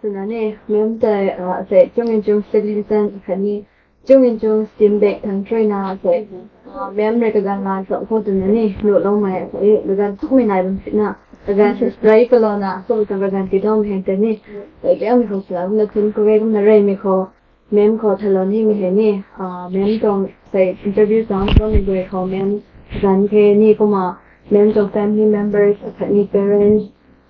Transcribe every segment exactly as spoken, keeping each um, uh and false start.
Swna ni, ma'am tei, ah, sei, chung in chung sterilization khatni, chung in chung steam bag thang thrui na, sei, ah, ma'am rui kaganv lan sa khou twna ni, nuhloumei, sei, kaganv thukmei nai bam sina, kaganv rei palouna, kum ta kaganv tidaumei hei tei ni, sei, biangmei khou sila, kumna thun khou rei, kumna reymei khou, ma'am khou thalou nimei hei ni, ah, ma'am tuang, sei, interview tuang, tuang ni gui khou, ma'am, zanc the ni, kumna, ma'am tuang family members, khatni parents,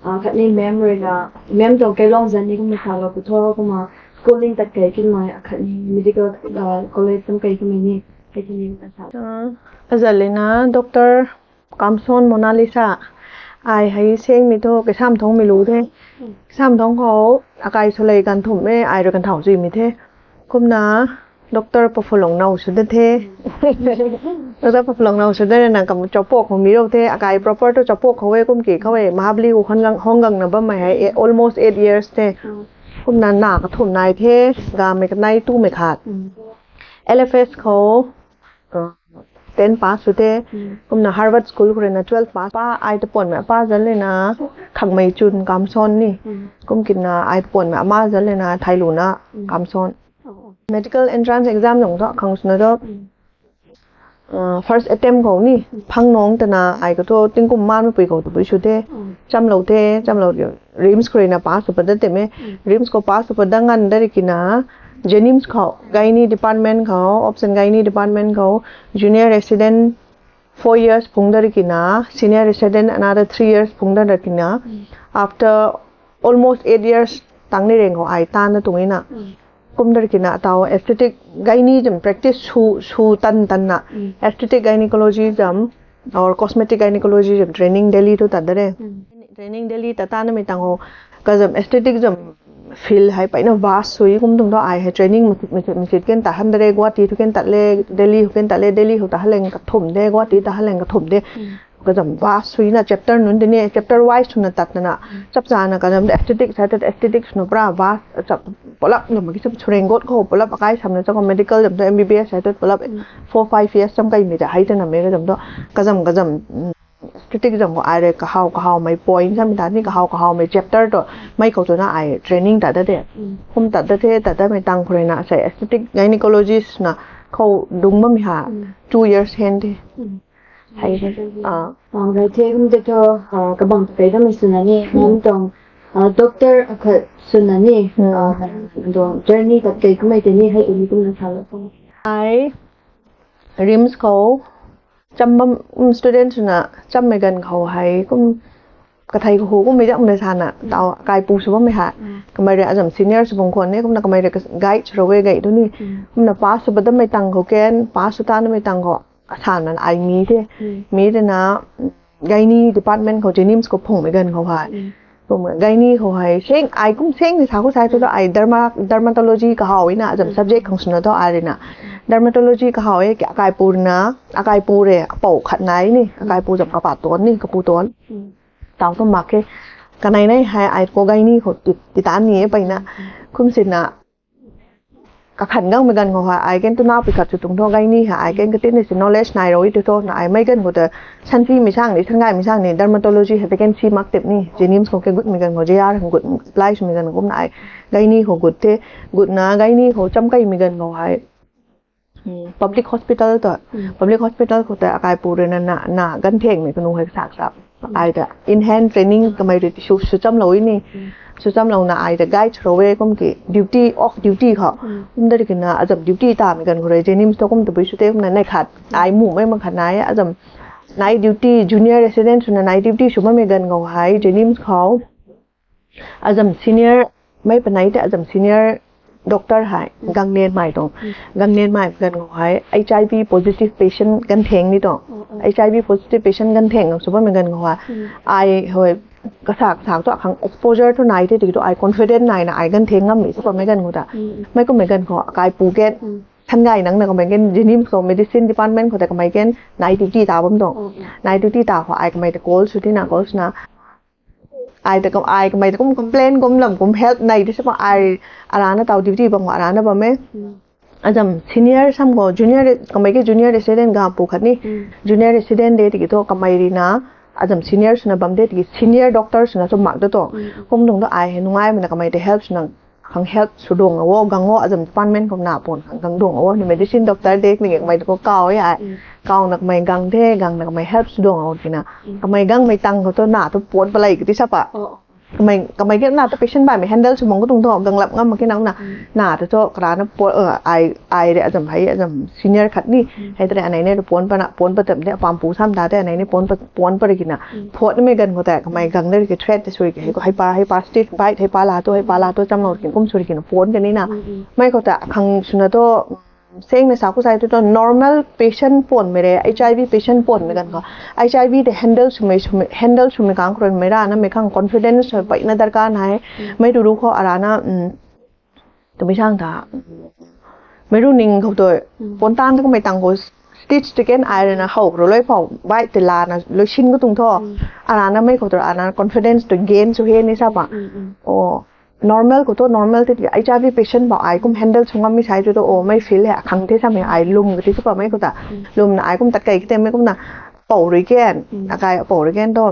ah, khatni ma'am rui na, ma'am tuang kailong zanc ni kumna salou pu tho, kumna schooling tat kei kinmei, ah, khatni medical, ah, college tam kei kinmei ni, kei kinmei na sa. Ah, azalina Doctor Kamson Monalisa, ai hei sengmei thu, Keisamthangmei lu the. Keisamthang khou, akai swlei ganv thumh e, ai rui ganv thau zuimei the. Kumna, Doctor Paphalong Now sw da the. Doctor Paphalong Now sw da na kam Chapok khou mi rou the. Akai proper tu Chapok khou e, kum ki khou e. Mahabali khou hong gang, hong gang na bammei hei, eh, almost eight years the. Kumna na kathumh nai the, gamei kanei tumei khat. L F S khou, uh, ten pass sw the. Kumna Harvard School khou rui na twelve pass. Pa, ai tapuanmei pa zanc le na, Thangmei Chun Kamson ni. Kum kina ai tapuanmei ama zanc le na, Thailuna Kamson. Medical entrance exam nung thu khang swna thu, uh, first attempt khou ni, phang nung tana ai ka thu tingkum man mapui khou tabui sw the, chamlou the, chamlou riu. RIMS khou rui na pass sw pat dat teme. RIMS khou pass sw pat dat ngan dat rui kina, JNIMS khou, gynae department khou, obs and gynae department khou, junior resident four years phung dat rui kina, senior resident another three years phung dat rui kina, after almost eight years tang ni reng khou ai tan na tuang ina. Kum dat rui kina, atau aesthetic gynae zam practice sw, sw tan tan na. Aesthetic gynecology zam, or cosmetic gynecology zam training Delhi thu tat dat re. Training Delhi ta tan na mei tang ho, kazam aesthetic zam field hei pai na vast sui kum tuang thu ai hei training machit, machit, machit ken ta han dat re, Guwahati thu ken tat le, Delhi thu ken tat le, Delhi khou ta haleng kathumh de, Guwahati ta haleng kathumh de. Kazam vast sui na chapter nunc tei ni, chapter wise swna tat na na. Chap cha na kazam aesthetic, side aesthetic swna pura vast, chap pulap na maki chap sureng got khou pulap akai samna chap khou medical zam tu M B B S side pulap four five years cham kai mi ta hei ta na me kazam tu. Kazam, kazam, mm, aesthetic zam khou ai rui kahaw, kahawmei point samei ta ni kahaw, kahawmei chapter tu mei khou tu na ai training tat dat de. Kum tat dat the, tat dat mei tang khou rui na sei aesthetic gynecologist na khou dung bammei ha two years hen the. Hei, ah. Ah, gai the kum te thu, ah, kabang ta kei dam swna ni, nam tuang, ah, doctor akhat swna ni, ah, tuang journey tat kei kumei tei ni, hei, uni kumna sa lo. Ai, RIMS khou, cham bam, um, student swna, chammei ganv khou hei, kum, kathei khou kummei dam na sana, tau, kaipu sw bammei ha. Kamei rui azam senior sw bam khwan ni, kumna kamei rui guide sw rou e gay tu ni. Kumna pass sw pat dammei tang khou ken, pass sw tan namei tang khou, asan na ai mi the. Mi te na, gynae department khou, JNIMS khou phungmei ganv khou hei. Kum gynae khou hei, seng, ai kum seng ni sa khou sai thu ai derma-, dermatology kahaw na, azam subject khang swna thu ai rui na. Dermatology kahaw e, kaipu na, akaipu rui, apou khat nai ni, akaipu zam kapa tuan ni, kapu tuan. Tau tu mak khe, kanei nei hei ai khou gynae khou ti, ti tan ni e pai na. Kum si na, kakhan gangmei ganv khou hei, ai ken tuna pui khat sw tuang thu gynae hei, ai ken katin ni si knowledge nai rou e tu thu, na ai mei ganv khou ta, santimei sang ni, sangaimei sang ni, dermatology hei vacancy mak tip ni, JNIMS khou ke gutmei ganv khou, J R khou gut, apply swmei ganv khou kumna ai, gynae khou gut the, gut na gynae khou cham kaimei ganv khou hei, public hospital ta, public hospital khou ta akaipu rui na, na, na ganvthengmei kanu hei sak sak. Ai ta in hand training kamei rui ti sw, sw chamlou e ni. Sw chamlou na ai ta guide sw rou e kum ki duty, off duty khou. Kum dat rui kina azam duty tamei ganv khou rui JNIMS tu kum tabui sw the kumna nei khat. Ai mumei mak khat nai, azam night duty, junior resident swna night duty sw bammei ganv khou hei, JNIMS khou. Azam senior, mei panei te azam senior doctor hei, Gangnianmei tuang. Gangnianmei ganv khou hei, H I V positive patient ganvtheng ni tuang. H I V positive patient ganvtheng nang sw bammei ganv khou hei. Ai hei, kasak, kasak tu akhang exposure tu nai the, tiki tu ai confident nai na ai ganvtheng ngammei sw bammei ganv khou ta. Mei kummei ganv khou, akaipu ken, than gay nang na kamei ken, JNIMS khou medicine department khou ta kamei ken, night duty ta bam tuang. Night duty ta khou ai kamei ta call sw tina, call swna. Ai ta kam, ai kamei ta kum complain, kum lam, kum help nei di sa pa ai arana tau duty bam khou arana bam e. Azam senior sam khou, junior re-, kamei ke junior resident ga pu khat ni. Junior resident de tiki thu kamei rui na, azam senior swna bam de tiki senior doctor swna sw mak da tu. Kum dung tu ai hei nungai mana kamei te help swna khang help sw duang o, gang o, azam department khou na pon khang gang duang o, ni medicine doctor de ni kamei tu khou kau e ai. Kau na kamei gang the, gang na kamei help sw duang o tina. Kamei gang mei tang khou tu na tu pon palei kati sa pa. Kamei, kamei ke na tu patient baihmei handle sw mang khou tuang thu, gang lap ngam mak khe nang na. Na tu thu, kara na pon, ai, ai re azam hei, azam senior khat ni. Hei tare anei ne tu pon pa na, pon pa tam de, apam pu sam ta de, anei ni pon pa, pon pa re kina. Phot ni mei gan khou ta, kamei gang de re ki threat te sui ki, hei pa, hei pa stage fright, hei pa la tu, hei pa la tu, cham lo kin kum sui kina, pon kani na. Mei khou ta, khang swna tu, seng na sa ku sai tu tu normal patient pon mei re, H I V patient pon mei gan khou. H I V te handle swmei, swmei, handle swmei kang khou rui mei ra na mei khang confidence hei pai na darkar na e. Mei tu ru khou ara na, tumei sang ta. Mei ru ning khou tu, pon tan tu mei tang khou stage ticket ai rui na how ru loi phou, bai te la na loi sin khou tuang thu. Ara na mei khou tu, ara na confidence tu gain sw he ni sa pa. O, normal khou tu, normal te H I V patient bou ai kum handle sw ngam mi sai tu tu, o, mei feel he, akhang the samei ai lum kati sa pa mei khou ta. Lum na ai kum tat kei kate mei kum na, pou rui ken, akai pou rui ken tu.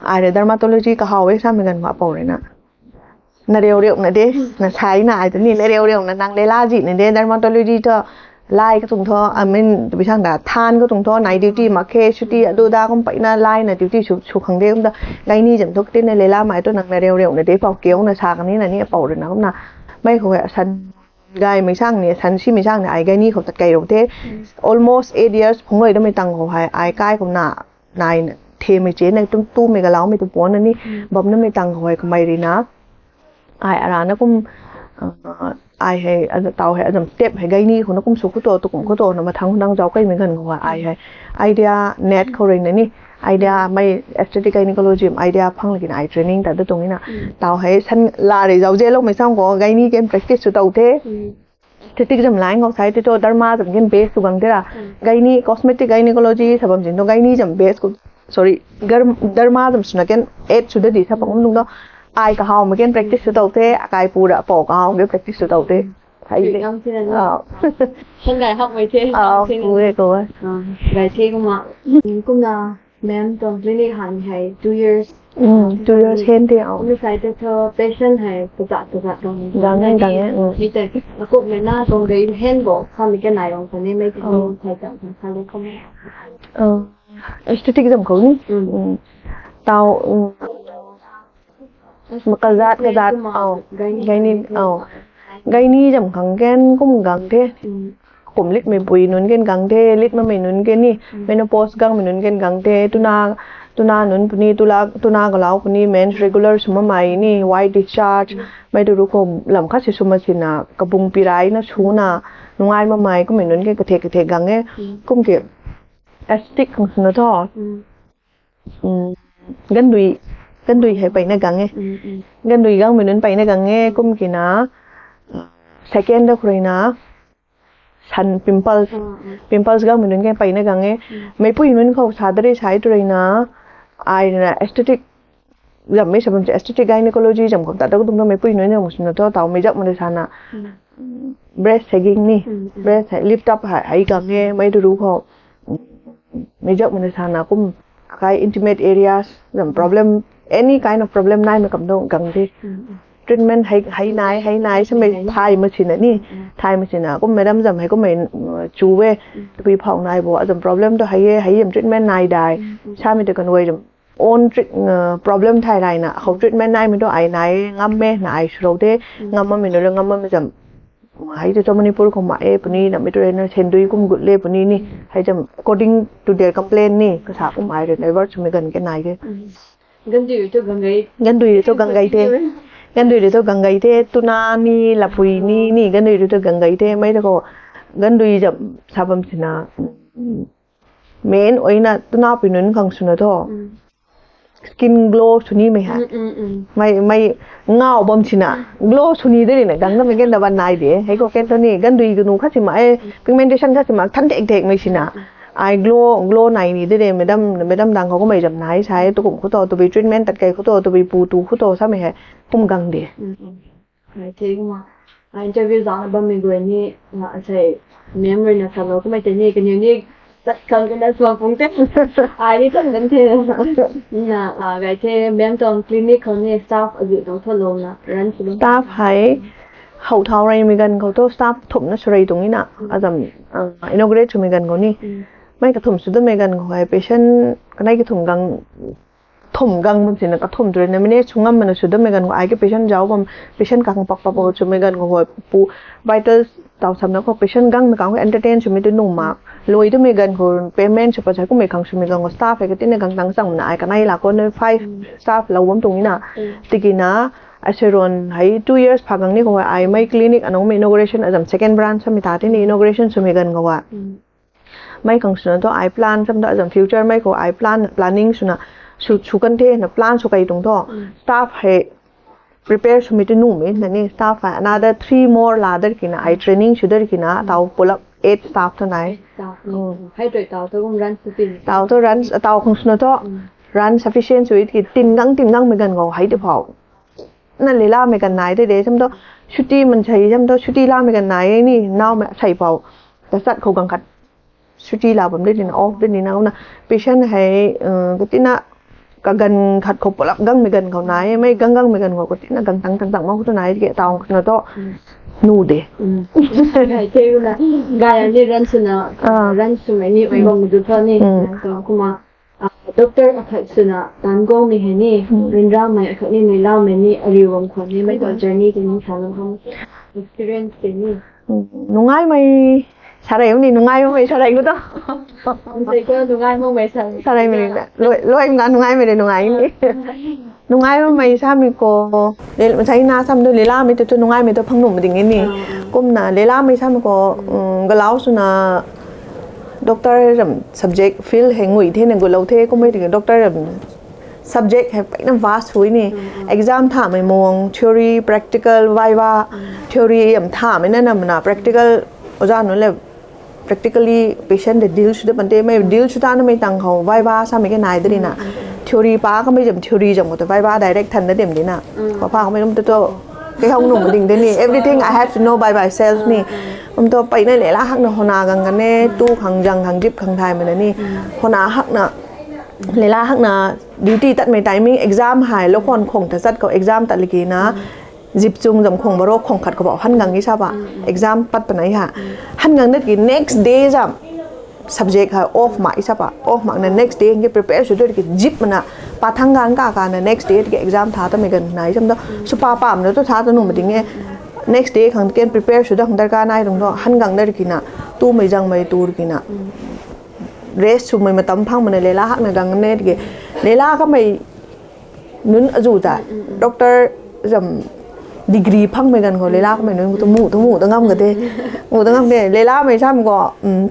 Ai rui dermatology kahaw e samei gan ma pou rui na. Na reu reu na de, na sai na ai tu ni, na reu reu na nang le la zi na de, dermatology tu, lai ka tuang thu, I mean, tu bi sang da, than ka tuang thu, night duty mak khe, shuti, adu da kum pai na, lai na duty sw, sw khang de, kum da, gynae zam thu, kati na le la mai tu, nang na reu reu na de, pou keu na sa kani na ni, pou rui na, kum na, mei khou he, san, gay mei sang ni, san si mei sang ni, ai gynae khou tat kei rou the. Almost eight years, phung loi da mei tang khou hei, ai kai kum na, nai na, the mei che, na tum tu mei galau mei tu pon na ni, bam na mei tang khou hei, kamei rui na, ai ara na kum, ai hei, tau hei, azam step hei, gynae khou na kum sw khou tu, tu kum khou tu, na mathang nang zau kai mei gan khou hei, ai hei, idea net khou rui na ni, idea mei aesthetic gynecology idea phang laki na ai training ta da tuang na, tau hei, san la rui zau je lou mei sang khou, gynae ken practice sw tau the. Aesthetic zam line khou sai te tu derma zam ken base tu gang te ra. Gynae, cosmetic gynecology sa bam zin tu gynae zam base khou, sorry, derma zam swna ken add sw da di sa pa kum dung tu. Ai kahaw mei ken practice sw tau the, akai pu ra pou kahaw mei practice sw tau the. Hai de. Ngam si na ni. Aw. Kan gay hak mei the. Aw, ngam si na ku ni. E, ku e. Gay the kumna. Kumna ma'am tuang clinic han hei two years. Two years hen the, aw. Kumna sai te thu patient hei kazat kazat tuang. Gang e, gang e. Mi te, akumna na tuang dei hen bo, kami ke nai rong kani mei te sai ta sa le kum. Aesthetic zam khou ni. Tau, kazat kazat, aw. Gynae, aw. Gynae zam khang ken kum gang the. Kum lit mei pui nunc ken gang the, lit mamei nunc ken ni, menopause gang mei nunc ken gang the, tuna, tuna nunc puni, tula, tuna galau puni, mens regular sw mamei ni, white discharge, mei tu ru khou lam khat si sw ma sina, kabung pirai na sw na, nungai mamei, kummei nunc ken kathe kathe gang e, kum ke, aesthetic khang swna thu. Gandui, gandui hei pai na gang e. Gandui gang mei nunc pai na gang e, kum kina, second da khou rui na, san pimples. Pimples gang mei nunc ken pai na gang e. Meipui nunc khou sa da ri sai tu rui na, ai rui na aesthetic, zam mei sa bam se aesthetic gynecology zam khou ta da khou tum na meipui nunc zam swna thu, tau mei zak ma de sa na. Breast sagging ni, breast hei lift up hei, hei gang e, mei tu ru khou. Mei zak ma de sa na kum, akai intimate areas, zam problem, any kind of problem nai mei kam tu gang the. Treatment hei, hei nai, hei nai, samei thay ma sina ni, thay ma sina, kum madam zam hei kummei, chu e, tabui phau nai bo, azam problem tu hei e, hei zam treatment nai dai, samei tu kan wei zam, own treat, problem thay rai na, khou treatment nai mei tu ai nai, ngam e, na ai sw rou the, ngam mamei nu le ngam mamei zam, hei tu thu Manipur khou ma e, puni na mei tu rui na sendui kum gut le puni ni, hei zam according to their complaint ni, kasa kum ai rui divert swmei ganv ke nai the. Gandui rui thu gang gay. Gandui rui thu gang gay the. Gandui rui thu gang gay the. Tuna ni, lapui ni, ni gandui rui thu gang gay the. Mei ta khou gandui zam sa bam sina. Main oina tuna pui nunc khang swna thu. Skin glow sw ni mei hei. Mei, mei ngau bam sina. Glow sw ni de rui na gang na mei ken da ban nai de. Hei khou ken thu ni gandui ganu khat si ma e. Pigmentation khat si ma than thek thek mei sina. Ai glow, glow nai ni de de madam, madam dang khou kummei zam nai sa e. Tu kum khou tu, tabui treatment tat kei khou tu, tabui pu tu khou tu samei hei. Kum gang de. Ai the kumna, interview zangna bammei guay ni, asei ma'am rui na salou kummei tei ni kaniw ni, Tat khang kana suang pung te. Ai ni tat kan the. Na, a, gai the, mem tong clinic khou ni staff azu tong tho lo na, run sw lo. Staff hei, how thau rei mei ganv khou tu staff thumh na sw rei tuang ina, azam, a, inaugurate sw mei ganv khou ni. Mm. Mei kathumh sw da mei ganv khou hei patient, kanei kathumh gang, thumh gang bam sina kathumh tu rui na manage sw ngam mana sw da mei ganv khou ai ke patient zau bam, patient kang pak pak bam sw mei ganv khou hei pu vitals tau samna khou patient gang mei kang khou entertain sw mei tu nuh mak. Lui tu mei ganv khou payment sw pa sai kum mei khang sw mei ganv khou staff hei katina gang tang chang mana ai kanei la khou na five staff lou bam tuang ina. Mm. Tiki na, ai se ron hei two years pha gang ni khou hei ai mei clinic anung mei inauguration azam second branch sa mei ta tini inauguration sw mei ganv khou hei. Mm. Mei khang swna tu ai plan sam tu azam future mei khou ai plan, planning swna sw, sw kan the na plan sw kai tuang tu. Mm. Staff hei prepare sw mei tu nuh mei na ni staff hei another three more la dar kina ai training sw dar kina tau pulak eight staff tu nai. Staff ni. Mm. Hei tu tau tu kum run sw pin. Tau tu run, tau khang swna tu Mm. run sufficient sw it ki tin gang tin gang mei ganv khou hei ti phau. Na leila mei kan nai te de, sam tu shuti man sei, sam tu shuti la mei kan nai ni, nau mei sei pau. Ta sat khou gang khat shuti la bam de ni na, off de ni na, na patient hei, uh, katina kaganv khat khou pulak gang mei ganv khou nai, mei gang gang mei ganv khou katina gang tang tang tang ma khou tu nai, ke tau na tu Mm. nu de. Mm. Gai te na, gai ni run swna, Ah. run sw mei ni, oi Mm. bam du tho ni, Mm. so kuma, Ah, doctor akhat swna tan go mei hei ni, Mm. rinra mei akhat ni mei lau mei ni, ariu bam khou ni, mei ta Mm. journey tei ni sa lam khang experience tei ni. Mm, nungai mei sa rei ni, nungai mei sa rei gu to. Sei ko nungai mo mei sa rei. Sa rei mei na, loi, loi na nungai mei de nungai ni. Nungai mo mei sa mei khou, le, sa na sam tu leila mei tu, tu nungai mei tu phang nuh mei ding ni. Ah, ah. Kumna leila mei sa mei khou, Mm. mm, galau swna, Doctor ram subject field hei ngui the na gulou the, kummei tiki doctor ram subject hei peyna vast hui ni. Mm, mm. Exam tha mei mung, theory, practical, viva, Mm. theory yam tha mei na nam na, practical, oja nu le practically patient de deal sw de pante, mei deal sw ta na mei tang khou, viva sa mei ke nai de ri na. Mm, mm, mm. Theory pa ka mei jam, theory jam ko to viva direct than da dem di na. Mm. Pa pa ka mei ram to to, kei hong nung ding de ni, everything I have to know by myself ni. Mm, mm. Um to peyna leila hakna hona gang kan e, Mm. tu khang jang khang dip khang thai mei na ni. Mm. Hona hakna, leila hakna duty tat mei timing exam hei, lo khon khong ta chat khou exam tat liki na, Mm. zip chung zam khong baro khong khat khou bau han gang i sa ba, Mm, mm. exam pat panai ha. Mm. Han gang dat ki next day zam, subject hei off mak i sa ba, off mak na next day hingke prepare sw dui ki zip mana, pa thang gan ka ka na next day ki exam tha ta mei gan nai sam da, Mm. sw pa pam na tu tha ta nu ma ding e. Mm. Next day khang ken prepare sw da khang darkar nai rung do, han gang da ki na, tu mei jang mei tu ki na. Mm. Rest sw mei matam phang mana leila hakna gang ne ki. Leila ka mei nunc azu ta, Mm, mm, mm. doctor zam degree phang mei gan khou leila ka mei nunc khou tu mu, tu mu, tu ngam ka te. Mm, mm. Mu, tu ngam te. Leila mei sam khou, mm,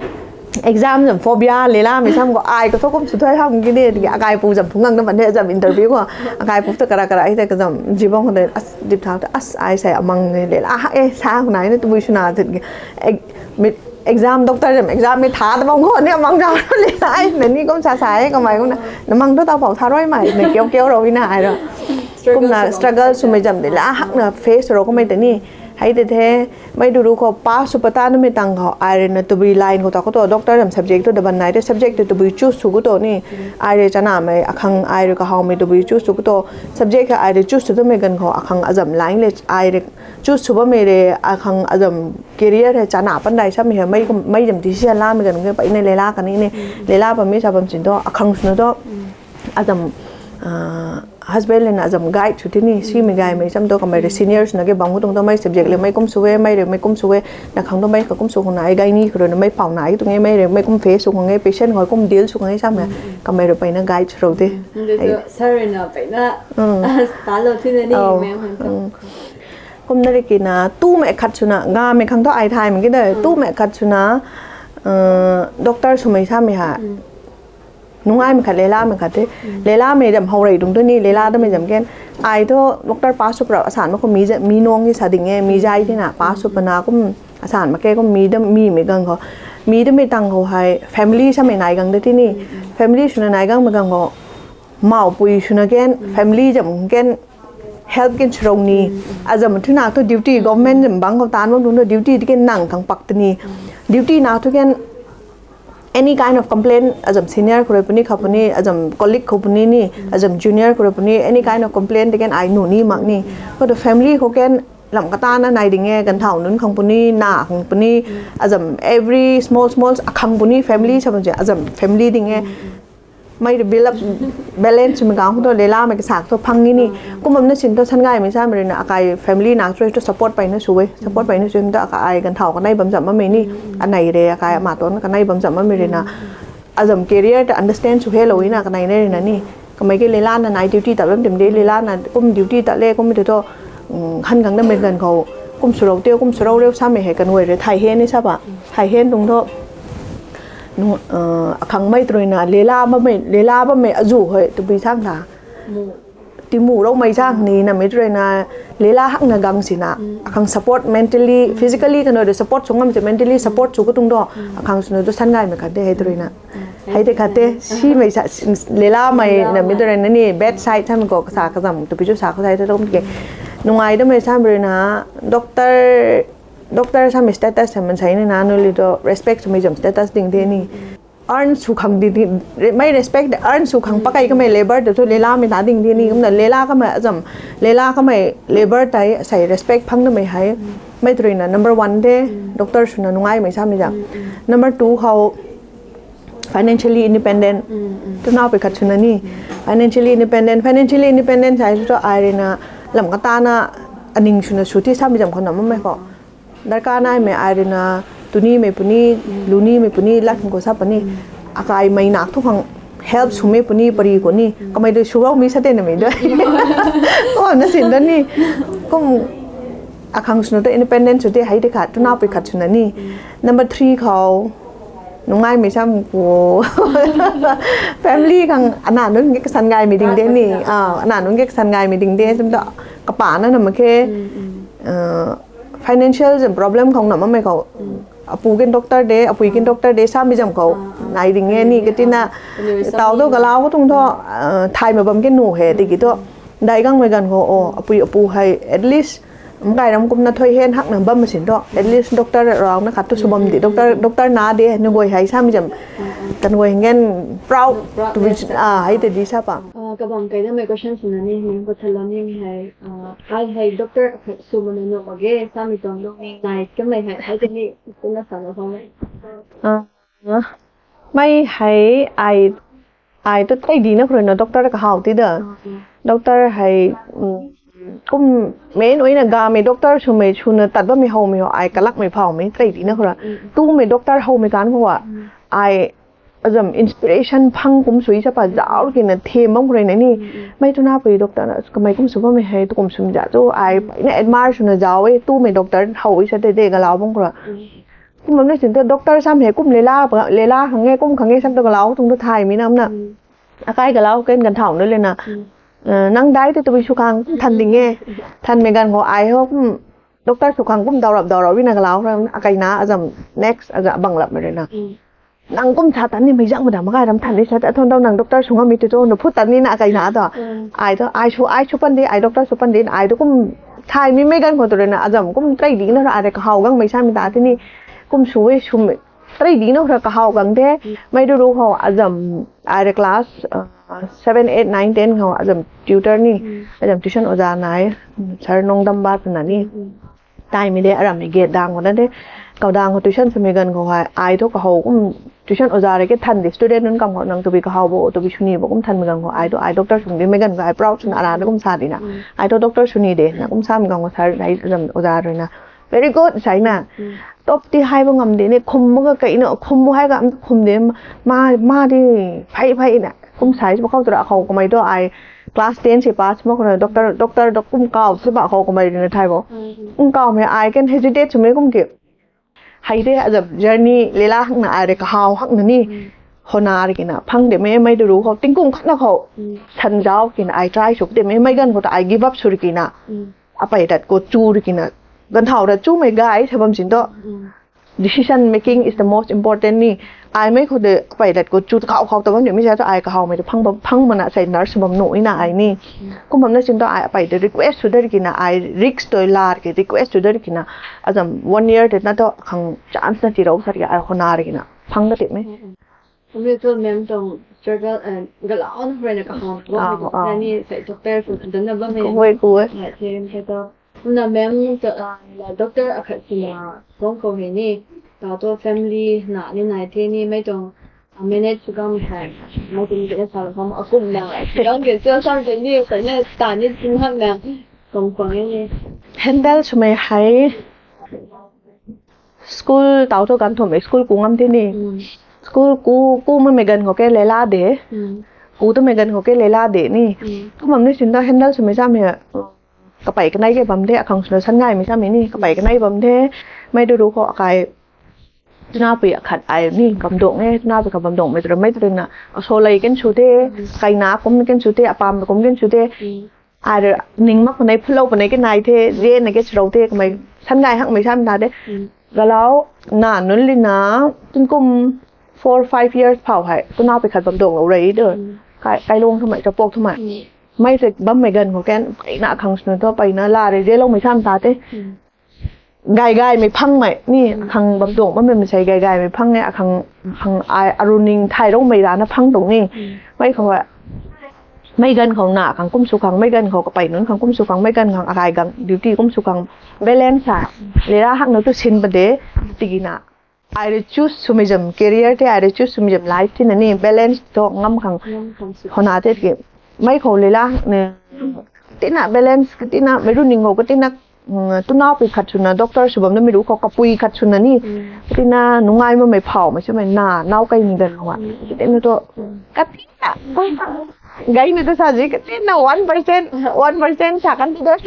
exam zam phobia, leila mei sam khou, ai khou thu kum sw thai ham ki de, tiki akai pu zam phung ngang na ban de, zam interview khou, akai pu ta kara kara, ai ta ka zam, jibang khou de, as, dip thau ta, as, ai sai amang ne, leila hak e, sa khou nai ne, tu bui sw na, tiki, eh, mit, exam, doctor zam exam mei tha ta bam khou ni amang zam le ai na ni kum sa sa e, kamei kum na, na mang tu tau pau tha rui mei, na kiu kiu rou i na ai ro. Struggle Kumna sw bam struggle sa sw mei sa. zam de la, hakna face rou kumei ta ni. Hei de the, mei du ru khou pass sw pata na mei tang khou, ai rui na tabui line khou ta khou to, doctor zam subject tu da ban nai de, subject tu tabui choose sw khou to ni. Ai rui chana mei, akhang ai rui kahau mei tabui choose sw khou to, subject ka ai rui choose sw tu mei gan khou, akhang azam line le, ai rui choose sw bam mei re, akhang azam career hei chana pan dai sa mei hei, mei kum, mei zam decision la mei gan khou, pa i na leila ka ni ni, Mm. leila pa mei sa bam chin to, akhang sw na to, Mm. azam, ah, husband le na azam guide sw ti ni, si mei gay mei sam to, kamei re Mm. seniors na ke bang khou tung to, mei subject le mei kum sw e, mei re mei kum sw e, na khang to mei ka kum sw khou na, ai gay ni khou rui na mei pau na, ai tung e, mei re mei kum face sw khang e, patient khou kum deal sw khang e sa mei, Mm, mm. kamei rui pa i na guide sw rou te. Mm, de Ai to, sir rui na pa i na, Mm. ta lo ti na ni, Oh. mei khang to. Mm. Kum na ri ki na, tu mei khat sw na, ga mei khang to ai thai mei ki de, Mm. tu mei khat sw na, uh, doctor sw mei sa mei ha. Mm. Nungai mei khat, leila mei khat te. Mm. Leila mei zam how rei dung tu ni, leila ta mei zam ken. Ai thu doctor pass sw pra asan ma khou mi zam, mi nung ki sa ding e, mi Mm. zai ti na, pass sw Mm. pa na kum asan ma ke kum mi dam, mi mei gang khou. Mi dam mei tang khou hei, family sa mei nai gang de ti ni. Mm, mm. Family sw na nai gang mei gang khou. Mau pui sw na ken, Mm. family zam ken, help ken sw rou ni. Mm, mm. Azam thu na thu duty, Mm. government zam bang khou tan bam dung tu duty ti ken nang khang pak ta ni. Mm. Duty na thu ken, any kind of complaint, azam senior khou rui puni kha puni, azam colleague khou puni ni, azam junior khou rui puni, any kind of complaint tei kan ai nu ni mak ni. Khou tu family khou kan lam katana nai ding e, ganthau nunc khang puni, na khang puni, azam every small small akhang puni family sa bam se, azam family ding e. Mei tu build up balance swmei kang khou tu lelamei kasak tu phang ni ni. Kum bam na sin tu san gaymei samei rui na akai family na tu tu support peyna sw e, support peyna sw e tu akai ganthau kanei bam zam mamei ni. Anei re akai ama tuang kanei bam zam mamei rui na azam career ta understand sw helou na kanei na rui na ni. Kamei ke lela na nai duty ta bam tim de, lela na kum duty ta le kum tu tu, han gang na mei ganv khou kum swrou teu, kum swrou reu samei hei kanguay rui thay hen ni sa pa. Thay hen tuang thu, akhang mei tu rui na lela bammei, lela bammei azu hei tabui sang tha. Timu roumei zang ni namei tu rui na lela hakna gang sina, akhang support mentally, physically kanui rui support sw ngam se, mentally support sw katuang tu, akhang swna tu san gaymei khat de hei tu rui na. Hei tei khat te, simei sa, lelamei namei tu rui na ni, bedside samei khou kasa kazam tabui chu sa khou sai tu kum ke. Nungai damei samei rui na, doctor, doctor samei status sa mansei ni na, nuli tu respect swmei zam status ding de ni. Earn sw khang di, di, mei respect de earn sw khang pakai kamei labour de tu lelamei ta ding de ni, kumna lela kamei azam, lela kamei labour tei sei respect phang namei hei. Mei tu rui na number one de, doctor swna nungaimei samei zam. Number two khou, financially independent. Tunau pui khat swna ni. Financially independent, financially independent sai tu ai rui na lam katana aning swna sw ti samei zam khou na mamei khou. Darkar naimei ai rui na, tunimei puni, lunimei puni, lat khang khou sa puni. Akai mei nak thu khang help swmei puni, pari khou ni. Kamei tu swrou mi sa te namei tu. Kum na sin tu ni. Kum akhang swna tu independent sw te hei de khat, tunau pui khat swna ni. Number three khou, nungaimei sam khou. Family khang ana nunc ke kasan gaymei ding de ni. Ana nunc ke kasan gaymei ding de, tum tu kapana na mak khe. Financial zam problem khou na mamei khou. Apu kin doctor de, apui kin doctor de, samei zam khou. Nai ding e ni, katina, tau tu galau khou tuang thu, thaymei bam ke nu he, tiki tu. Dai gangmei ganv khou, o, apui apu hei, at least, mkai ram kumna thui hen hakna bam masin tu. At least doctor rau na khat tu sw bam di, doctor, doctor na de, nugoi hei samei zam. Kanugoi hei ngen proud to be, hei te di sa pa. Kabam kaina mei question swna ni, ni ko thala ni hei, ai hei doctor sw mana nu mak ge, samei tuang lu ni nai kamei hei, hei te ni, kumna sa lo khou mei. Mei hei, ai, ai tu tei di na khou rui na doctor kahaw ti da. Doctor hei, kum main oina gamei doctor swmei swna tat bammei howmei ho, ai kalakmei phawmei tei di na khou rui. Tumei doctor howmei kan khou a, ai azam inspiration phang kum sui sa pa zauc kina them bam khou rui na ni. Mei tuna pui doctor na kamei kum sw bammei hei, tu kum swmei za tu ai, na admire swna zauc e, tumei doctor how e sa tei de galau bam khou rui. Kum bam na sin tu doctor sam hei kum lela, lela khang e, kum khang e sam tu galau tuang tu thaymei nam na. Akai galau ken ganthau nu le na. Nang dai te tabui sw khang than ding e. Thanmei ganv khou ai ho kum doctor sw khang kum daw rap daw rap na galau khou akai na azam next azam bang lapmei rui na. Nang kum sa tan ni mei zang mada makai ram than ni sa ta thon dau nang doctor sw ngammei tu tu na phut tan ni na akai na tu. Ai tu ai sw, ai sw pan di, ai doctor sw pan di, ai tu kum thaymei mei ganv khou tu rui na azam kum tei di na rui ai rui kahaw gangmei samei ta ti ni. Kum sw e, sw mei tei di na rui kahaw gang the. Mei tu ru khou azam ai rui class seven, eight, nine, ten khou azam tutor ni, azam tuition oja nai, sir Nongdamba twna ni. Taimei de, arammei get dang khou na de. Kau dang khou tuition swmei ganv khou hei, ai thu kahaw kum tuition oja rui ke than de, student nunc kam khou nang tabui kahaw bo, tabui swni bo kum thanmei ganv khou ai thu ai doctor sw ni de mei ganv khou ai proud swna arana kum sa di na. Ai thu doctor sw ni de na kum samei ganv khou sir hei azam oja rui na, very good sai na. Top ti hei bo ngam de ni, khum bo ka kai na, khum bo hei ka am khum de, ma, ma di phey phey na. Kum sai bo khou tu ra khou kamei tu ai class ten si pass mak khou na doctor, doctor dok kum kaw si ba khou kamei rui na thay bo. Kum kawmei ai kan hesitate swmei kum ki. Hei de azam journey lela hakna ai rui kahaw hakna ni. Hona rui kina phang de mei, mei tu ru khou tingkum khat na khou. San zauc kina ai try sw de mei, mei ganv khou ta ai give up sw rui kina. Apei tat khou chu rui kina. Ganthau ra chumei gay sa bam sin tu. Decision making is the most important ni. Ai mei khou de apei tat khou chu khou khou ta bam ni mei sa tu ai kahawmei tu phang bam, phang mana sei nurse bam nu ina ai ni. Kum bam na sin tu ai apei de request sw de rui kina, ai risk toi lar ke request sw de rui kina. Azam one year te na tu khang chance na tirou sa rui ai hona rui kina. Phang ka tip mei. Umi tu mem tuang struggle and galau na hoi na kaham. Aw, aw. Ni sai doctor tu dan na bam e. Kuwe, kuwe. Na them the to. Na mem tu, ah, doctor akhat sina kong ko he ni. Ta to family na ni nai the ni mei tuang, ah, manage gam hai. Mei tuang ni sa kam akum na. Gam ke sa sa de ni sa ne ta ni sin hak na. Kong kong ni. Handle swmei hei. School tau thu kan thumei school ku ngam the ni. Mm. School ku, ku mamei ganv khou ke leila de. Mm. Ku twmei ganv khou ke leila de ni. Mm. Kum bam ni sin ta handle swmei samei, kapai kanei ke bam the, akhang swna san ngaymei samei ni, kapai kanei bam the, mei du ru khou akai, tunaupui akhat ai ni, bam dong e, tunaupui khat bam dongmei tu ra, mei tu na, aso lei ken sw the, mm, kaina kum ken sw the, apam kum ken sw the. Mm. Ai ra ning mak panei, phulou panei ke nai the, je na ke chirou the, kamei san gay hakmei sam ta de. Mm. Galau, na nunc lina, tingkum four, five years phau hei, tunaupui khat bam dong lou rei de. Mm. Kai, kai lung thumei, chapok thumei. Mm. Mei se bammei ganv khou ken, peyna khang swna thu, peyna la rei, je loumei sam ta de. Mm. Gay gaymei phangmei ni, mm, akhang bam dong bammei mei sei gay gaymei phang ni, akhang, akhang ai, aruning thay roumei rana phang tuang ni. Mm. Mei khou, mei ganv khou na khang kum sw khang, mei ganv khou kapai nunc khang kum sw khang, mei ganv khang akai gang duty kum sw khang balance sa. Leila hakna tu sin pa de, tiki na. Ai re choose swmei zam career the, ai re choose swmei zam life the na ni balance thu ngam khang. Ngam khang sw. Hona the ki, mei khou leila ne, tina balance, tina mei ru ning khou ka tina, mm, tunaupui khat swna doctor sw bam na mei ru khou kapui khat swna ni. Mm. Tina nungai mamei phau mei swmei na, nau kai ni ganv khou. Mm. Tina tu, mm, ka tina. Gay ni tu sa ji, ka tina one percent, one percent sa kan tu da.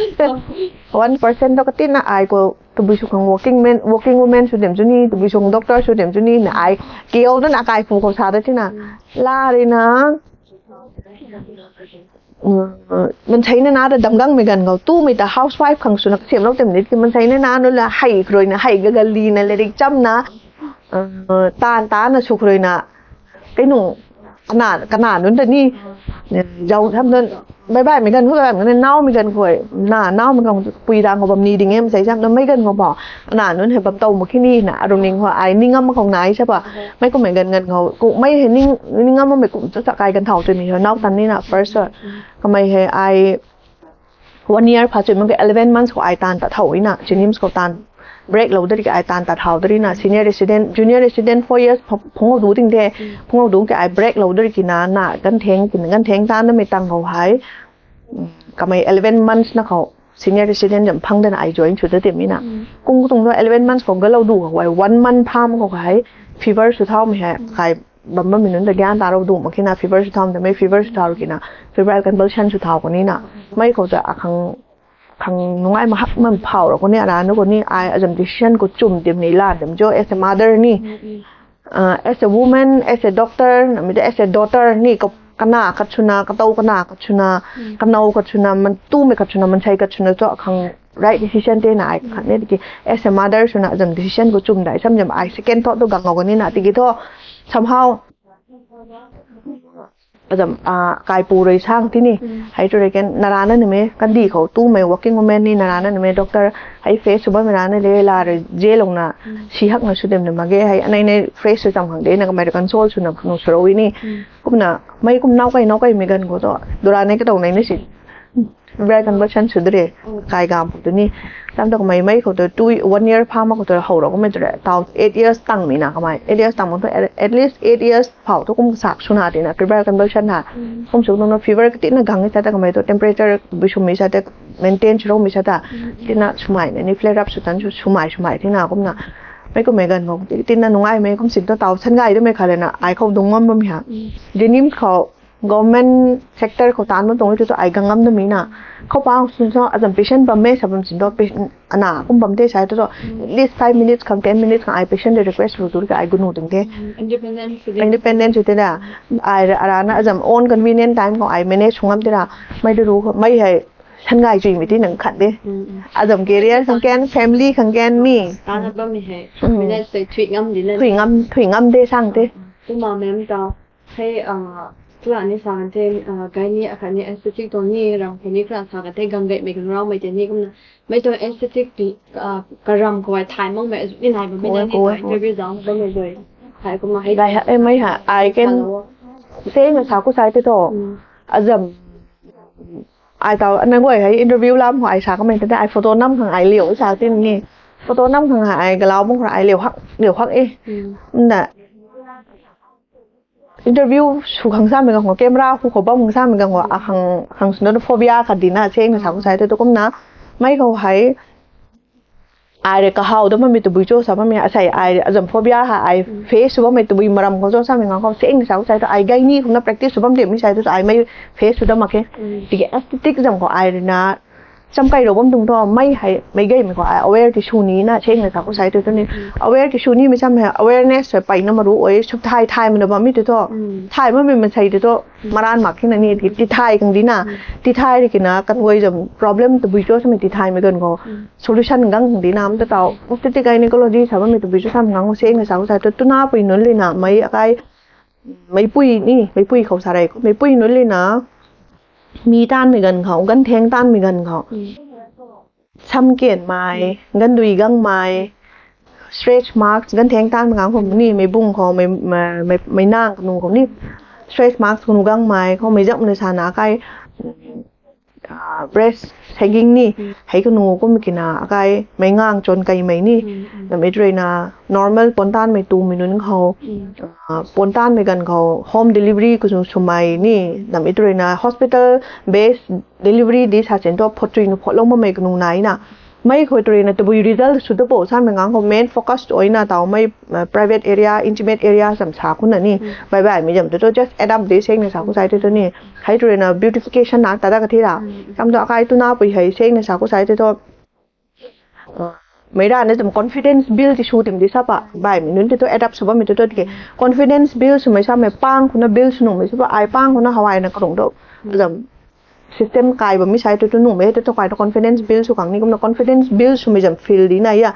One percent tu ka tina ai khou, tabui sw khang working man, working woman sw dem chu ni, tabui sw khang doctor sw dem chu ni, na ai, keu na na kai phu khou sa da tina. La rei na, mm, mansei na na ta damgangmei ganv khou, tumei ta housewife khang swna kasiam lou tem ni, mansei na na nu la hei khroina, hei gagali na, lairik cham na, uh, tan ta na sw khroina, kei nung, kana, kana nunc ta ni, eh, zau tham nunc, bye bye mei ganv khou, bye bye mei ganv khou, nau mei ganv khou, na, nau mei ganv khou, pui dang khou bam ni ding e, mansei sam nunc mei ganv khou bo, kana nunc hei bam tow mak khe ni na, aruning khou, ai, ning ngam khou nai sa pa, mei kummei ganv ganv khou, ku, mei hei ning, ning ngam mei kum tu sa kai ganv thau tu ni, nau tan ni na, first, kamei hei ai, one year pha chui mak ke eleven months khou ai tan ta thau ina, JNIMS khou tan break lou dari ki ai tan ta thau dari na, senior resident, junior resident four years pha-, phung lou du ting the, phung lou du ke ai break lou dari ki na, na gan theng, ki na gan theng tan na mei tang khou hei, mm, kamei eleven months na khou, senior resident zam phang dana ai join sw da tim ina. Mm. Kung kutung tu eleven months khou galou du khou hei, one month pha mak khou hei, fever sw thau mei hei, kai bam bammei nunc ta gyan ta rou du mak khe na, fever sw thau mei, fever sw thau ki na, febrile convulsion sw thau khou ni na. Mei khou ta akhang, khang nungai mahak man phau ra khou ni, ara nu khou ni, ai azam decision khou chum tim ni la tim jo, as a mother ni. Mm, mm. Uh, as a woman, as a doctor, na mi te as a daughter ni, ka, kana khat swna, katow kana khat swna, mm, kanow khat swna, man, tumei khat swna, mansei khat swna, cho akhang right decision te na ai khat ni, tiki as a mother swna azam decision khou chum dai, sam zam ai second thought tu gang ngou ni na, tiki thu, somehow, azam, ah, kaipu rui sang ti ni, mm, hei tu rui ken, narana ni me, kandi khou, tumei working woman ni, narana ni me, doctor, hei face sw bammei rana le, la rui, je lou na, mm, si hak na sw dem na mak ge, hei, anei nei face sw tam khang de, na kamei rui console sw na, nu sw rou ni, mm, kumna, mei kum nau kai, nau kai mei ganv khou tu, dura nei katow nei na si, febrile convulsion sw de re, mm, kai gam khou tu ni. Tam tu kamei mei khou tu two, one year pha mak khou tu how rou kamei tu re. Tau eight years tang mi na kamei. Eight years tang mak tu at, at least eight years phau tu kum sak sw na ti na, febrile convulsion ha. Mm. Kum sw nung na fever kati na gang sa ta kamei tu temperature bui sw mi sa ta maintain sw rou mi sa ta. Mm. Ti na swmei na ni flare up sw tan sw, swmei, swmei ti na kumna. Mei kummei ganv khou ti, ti na nungai mei kum sin tu tau san gay de mei kha le na, ai khou dung ngam bam ha. Mm. JNIMS khou Government sector khou taanv bam tuang e tu tu ai gang ngam na mi na. Khou pang swn so azam patient bam e sa bam sin do, patient ana kum bam te sa tu tu. Mm. At least five minutes khang, ten minutes khang ai patient de request lu tu ka ai gunu ding de. Mm, independent student. Independent student da. Ai ra, ara na azam own convenient time khou ai manage sw ngam te ra. Mei de ru khou, mei hei san gay chui mi ti nang khat de. Mm, mm. Azam career khang ken, family khang ken mi. Taanv bam mi hei. Mm. Manage se thui ngam di na. Thui ngam, thui ngam de sang te. Kumna mem ta. Hei, ah, tu la ni sa kan the, ah, gay ni, akhat ni aesthetic tuang ni, ram khou ni kra sa kan the, gang gay mei kan rau mei te ni kumna. Mei tuang aesthetic ti, ah, karam khou ai thay mak mei, azu ni nai bam mei na ni, kuai, kuai, kuai, interview zang bam mei doi. Hai kumna hei. Gai ha, e, mei ha, ai ken. Same sa ku sai te to. Azam. Ai tau, na guay hei interview lam ho ai sa kamei te, ai photo nam khang ai liu sa tin ni. Photo nam khang ai galau bung khang ai liu hak, liu hak e. Na. Interview sw khang samei gang ho, camera hu khou bam khang samei gang ho, a khang, khang swna phobia khat dina, same sa ku sai te to kumna. Mei khou hei, ai rui kahaw da bammei tabui cho sa bammei, asei ai azam phobia ha, ai face sw bammei tabui maram khou cho samei gang khou, same sa ku sai to, ai gay ni kumna practice sw bam de mi sai to, ai mei face sw da mak khe. Tiki aesthetic zam khou ai rui na, cham kai rou bam tuang to, mei hei, mei gaymei khou ai aware ti sw ni na, same sa ku sai to to ni. Aware ti sw ni mei sam hei, awareness hei peyna maru oi, sw thay thay mei na bam mi te to. Thay bammei mansei te to, maran mak khe na ni, ti thay khang dina. Ti thay rui kina, kan guay zam problem tabui cho samei ti thaymei gan khou. Solution gang khang dina, am ta tau. Aesthetic gynecology sa bammei tabui cho samei gang khou, same sa ku sai to, tuna pui nunc lina, mei akai, meipui ni, meipui khou sa rei, meipui nunc lina, mi tanmei gan khou, ganvtheng tanmei gan khou. Sam kenmei, gandui gangmei, stretch marks, ganvtheng tanmei gang khou ni, mei bung khou, mei, mei, mei nang kanu khou ni, stretch marks kanu gangmei khou, mei zam na sana akai, breast sagging ni, hei kanu kum kina akai, mei ngang chon kaimei ni, namei rui na, normal pon tanmei tumei nunc khou, pon tanmei gan khou, home delivery kanu swmei ni, namei rui na, hospital based delivery di sa chen to, photri nu photlou mamei kanu nai na. Mei khou rui na tabui result sw ta po samei gang khou main focus oi na tau mei, private area, intimate area zam sa khou na ni. Bai baimei zam tu to just adapt de same sa ku sai te to ni. Hei rui na beautification na ta da kathi ra. Kam to akai tuna pui hei same sa ku sai te to. Mei ra na zam confidence build ti sw tim di sa pa. Baimei nunc te to adapt sw bammei te to tiki. Confidence build swmei samei pang khou na build sw nuhmei sa pa. Ai pang khou na hawai na karung to. Zam system kai bam mi sai tu tu nuhmei te to kai to confidence build sw khang ni kumna confidence build swmei zam feel di na ya.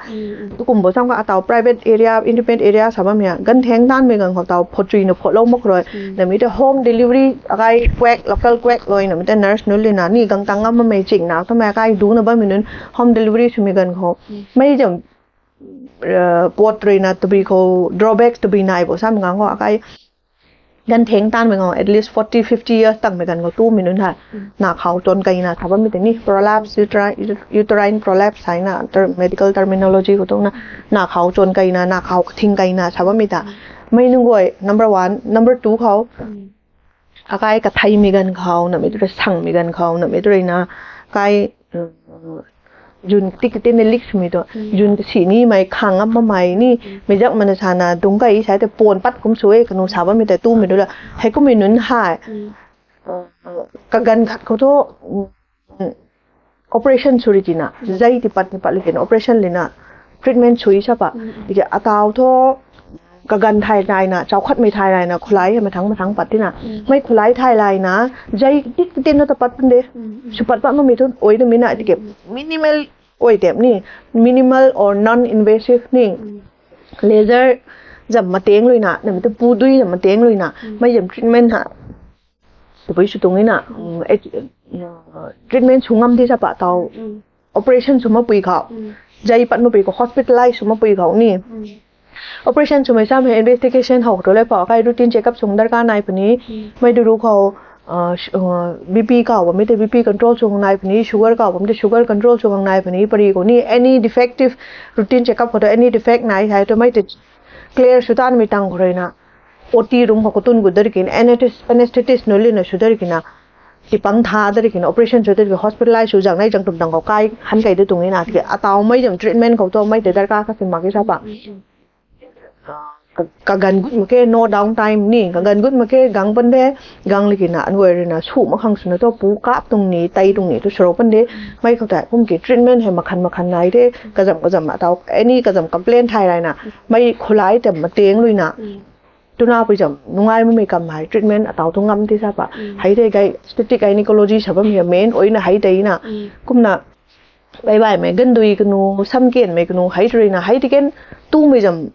Tu kum bo sam ka atau private area, intimate area sa bammei ya. Ganvtheng tanmei gang khou tau photri na photlou mak rui. Namei te home delivery akai quack, local quack loi namei te nurse nunc lina ni gang tang ngam mamei ching na kamei akai du na bammei nunc home delivery swmei gan khou. Mei zam pot rui na tabui khou drawback tabui nai bo samei gang khou akai ganvtheng tanmei khou, at least forty, fifty years tangmei gan khou tumei nunc hei, na khou chon kaina sa bammei tei ni, prolapse, uterine, uterine prolapse sa na, ter-, medical terminology khou tu na, na khou chon kaina, na khou kathing kaina sa bammei ta. Mei nunc guay, number one, number two khou, akai katheimei gan khou, namei tu rui sangmei gan khou, namei tu rui na, kai, zun tik tei na lik swmei tu, zun kasi ni mei khang ngam mamei ni, mei zak mana sana dung kai sa te pon pat kum sw e kanu sa bammei ta tumei tu la, hei kummei nunc hei, kaganv khat khou tu, operation sw ri tina, zei ti pat ni pat li tina, operation lina, treatment sw sa pa, tiki atau thu, kaganv thay layna, chaukhatmei thay layna, khulai hei mathang mathang pat tina, mei khulai thay layna, zei tik tina ta pat pun de, sw pat pat mamei tu, oi tu mi na tiki, minimal, oi tep ni, minimal or non-invasive ni, laser, zam mateng luina, namei tu pudui zam mateng luina, mei zam treatment ha, tabui sw tuang ina, treatment sw ngam di sa pa tau, operation sw mapui khou, zei pat mapui khou, hospitalize sw mapui khou ni. Operation swmei samei investigation how tu le pa, kai routine checkup sw darkar nai puni, mei du ru khou, BP kau bammei tei BP control sw khang nai puni, sugar kau bammei tei sugar control sw khang nai puni, pari khou ni any defective routine checkup khou tu any defect nai hei tu mei tei clear sw tanmei tang khou rui na, OT room khou katun gut dar kina, anesthetist nunc lina sw dar kina, tipang tha dar kina, operation sw dar kina, hospitalize sw zang nai zang tum tang khou kai han kai da tuang ina, tiki atau mei zam treatment khou tu mei tei darkar kasi mak e sa pa. Kaganv gut mak khe, no down time ni, kaganv gut mak khe, gang pan de, gang li kina, anguay rui na, sw mak khang swna tu, pu kap tuang ni, tei tuang ni, tu sw rou pan de, mei khou tei kum ki treatment hei makhan makhan nai de, kazam kazam atau, any kazam complain thay layna, mei khulai tei mateng luina, tuna pui zam nungai mamei kam hei treatment atau tu ngam ti sa pa, hei tei gai aesthetic gynecology sa bammei main oina hei tei na, kumna, bai baimei gandui kanu, sam kenmei kanu hei tu rui na hei ti ken, tumei zam,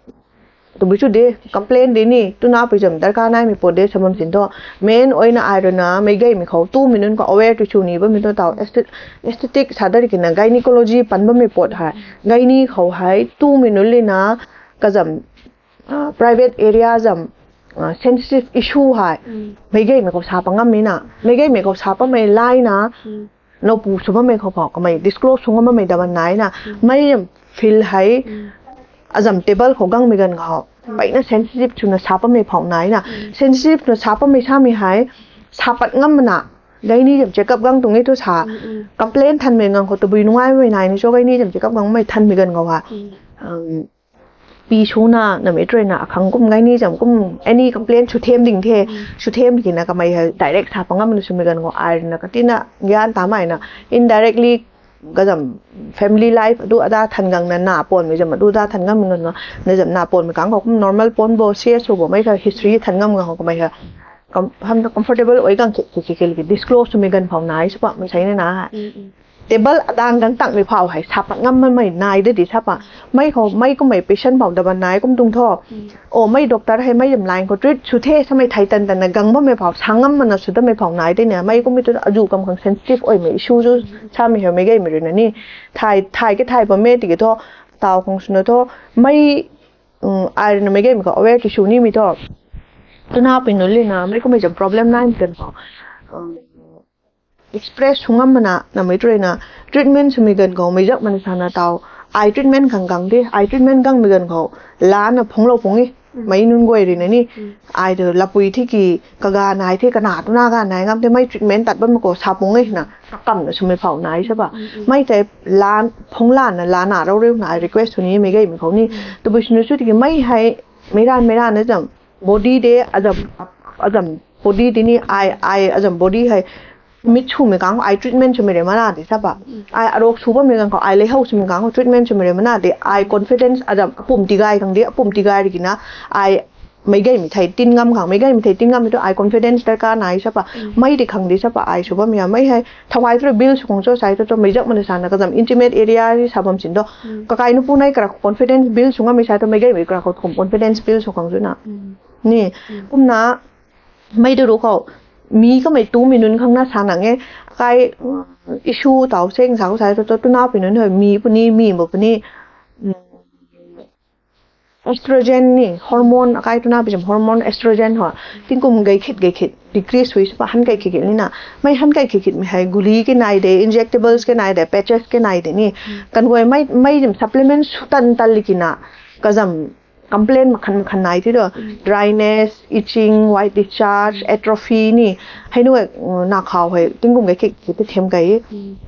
tabui chu de, complain de ni, tuna pui zam darkar naimei pat de sa bam sin thu, main oina ai rui na meic gaymei khou tumei nunc khou aware tu sw ni bammei tu tau, aesthet-, aesthetic sa dar kina gynecology pan bammei pat hei, gynae khou hei tumei nunc lina, kazam, private area zam sensitive issue hei meic gaymei khou sa pat ngam ni na, meic gaymei khou sa patmei layna, nowpu sw bammei khou phou kamei disclose sw ngam bammei da ban nai na, mei zam field hei azam table khou gangmei ganv khou mpeyna sensitive swna sa patmei phou nai na, sensitive swna sa patmei samei hei sa pat ngam mana, gayni zam checkup gang tuang e thu sa, complain thanmei ganv khou tabui nungaimei nai ni cho, gayni zam checkup gangmei thanmei ganv khou ha pi swna namei ruina akhang kum gayni zam kum any complain sw them ding the, sw them kina kamei hei direct sa pat ngam mana swmei ganv khou ai ruina katina gyan tamei na indirectly kazam family life adu ada than gangna na ponmei zam adu ada than ngam ganv na, na zam na ponmei kang khou kum normal pon bo, serious sw bo, mei kha history than ngam ganv khou kamei hei ham comfortable oi gang khe khe khe disclose swmei ganv phou nai sa patmei sei na na table adang gang tangmei phou hei sa pat ngam mamei nai de di sa pa. Mei khou mei kummei patient phou da ban nai kum tuang tho. O mei doctor hei mei zam line khou treat sw the samei thei tan tanna gang bammei phou sa ngam mana sw damei phou nai de na, mei kummei tu azu kam khang sensitive oimei issue zu samei hei meic gaymei ruina ni thay thay ke thay bammei tiki thu taw khang swna thu mei ai ruina meic gaymei khou aware ti sw nimei thu twna pui nunc lina mei kummei zam problem nai tan khou express sw ngam mana namei ruina treatment swmei ganv khou meic zak mana sana taw ai treatment khang gang de, ai treatment gangmei ganv khou lana phunglou pung e. Mei nunc guay ruina ni ai tu lapui the ki kaga nai the, kana twna ga nai ngam the, mei treatment tat bammei khou sa pung e na kakamna swmei phou nai sa pa. Mei tei lan phunglanna lana rau reu na ai request sw ni meic gaymei khou ni tabui swna sw tiki mei hei meic ran meic ran na zam body de azam azam body de ni ai ai azam body hei mit swmei kang khou ai treatment swmei rui mana de sa pa. Ai arok sw bammei ganv khou ai lei how swmei kang khou treatment swmei rui mana de, ai confidence azam apum tigay khang de, apum tigay rui kina ai meic gaymei thei tin ngam khang, meic gaymei thei tin ngammei tu ai confidence darkar nai sa pa. Mei de khang de sa pa ai sw bammei a mei hei thawai tu bill sw khang cho sai tu cho meic zak mana sana kazam intimate area sa bam sin tu kakaina pu nai kara khou confidence build sw ngammei sa tu meic gaymei kara khou kum confidence build sw khang zuna ni kumna mei de ru khou mi kamei tumei nunc khang na sa nang e kai issue taw seng sa khou sa tu cho twna pui nunc hei mi puni mi bo puni estrogen ni hormone akai twna pui zam hormone estrogen ho tingkum gay khit gay khit decrease sw sa pa han kai khit khit ni na mei han kai khit khitmei hei guli ke nai de, injectables ke nai de, patches ke nai de ni kan guay mei mei zam supplement sw tan tan li kina kazam complain makhan makhan nai thi do, dryness, itching, white discharge, atrophy ni hei nu na khou hei tingkum gay khit khit the them kai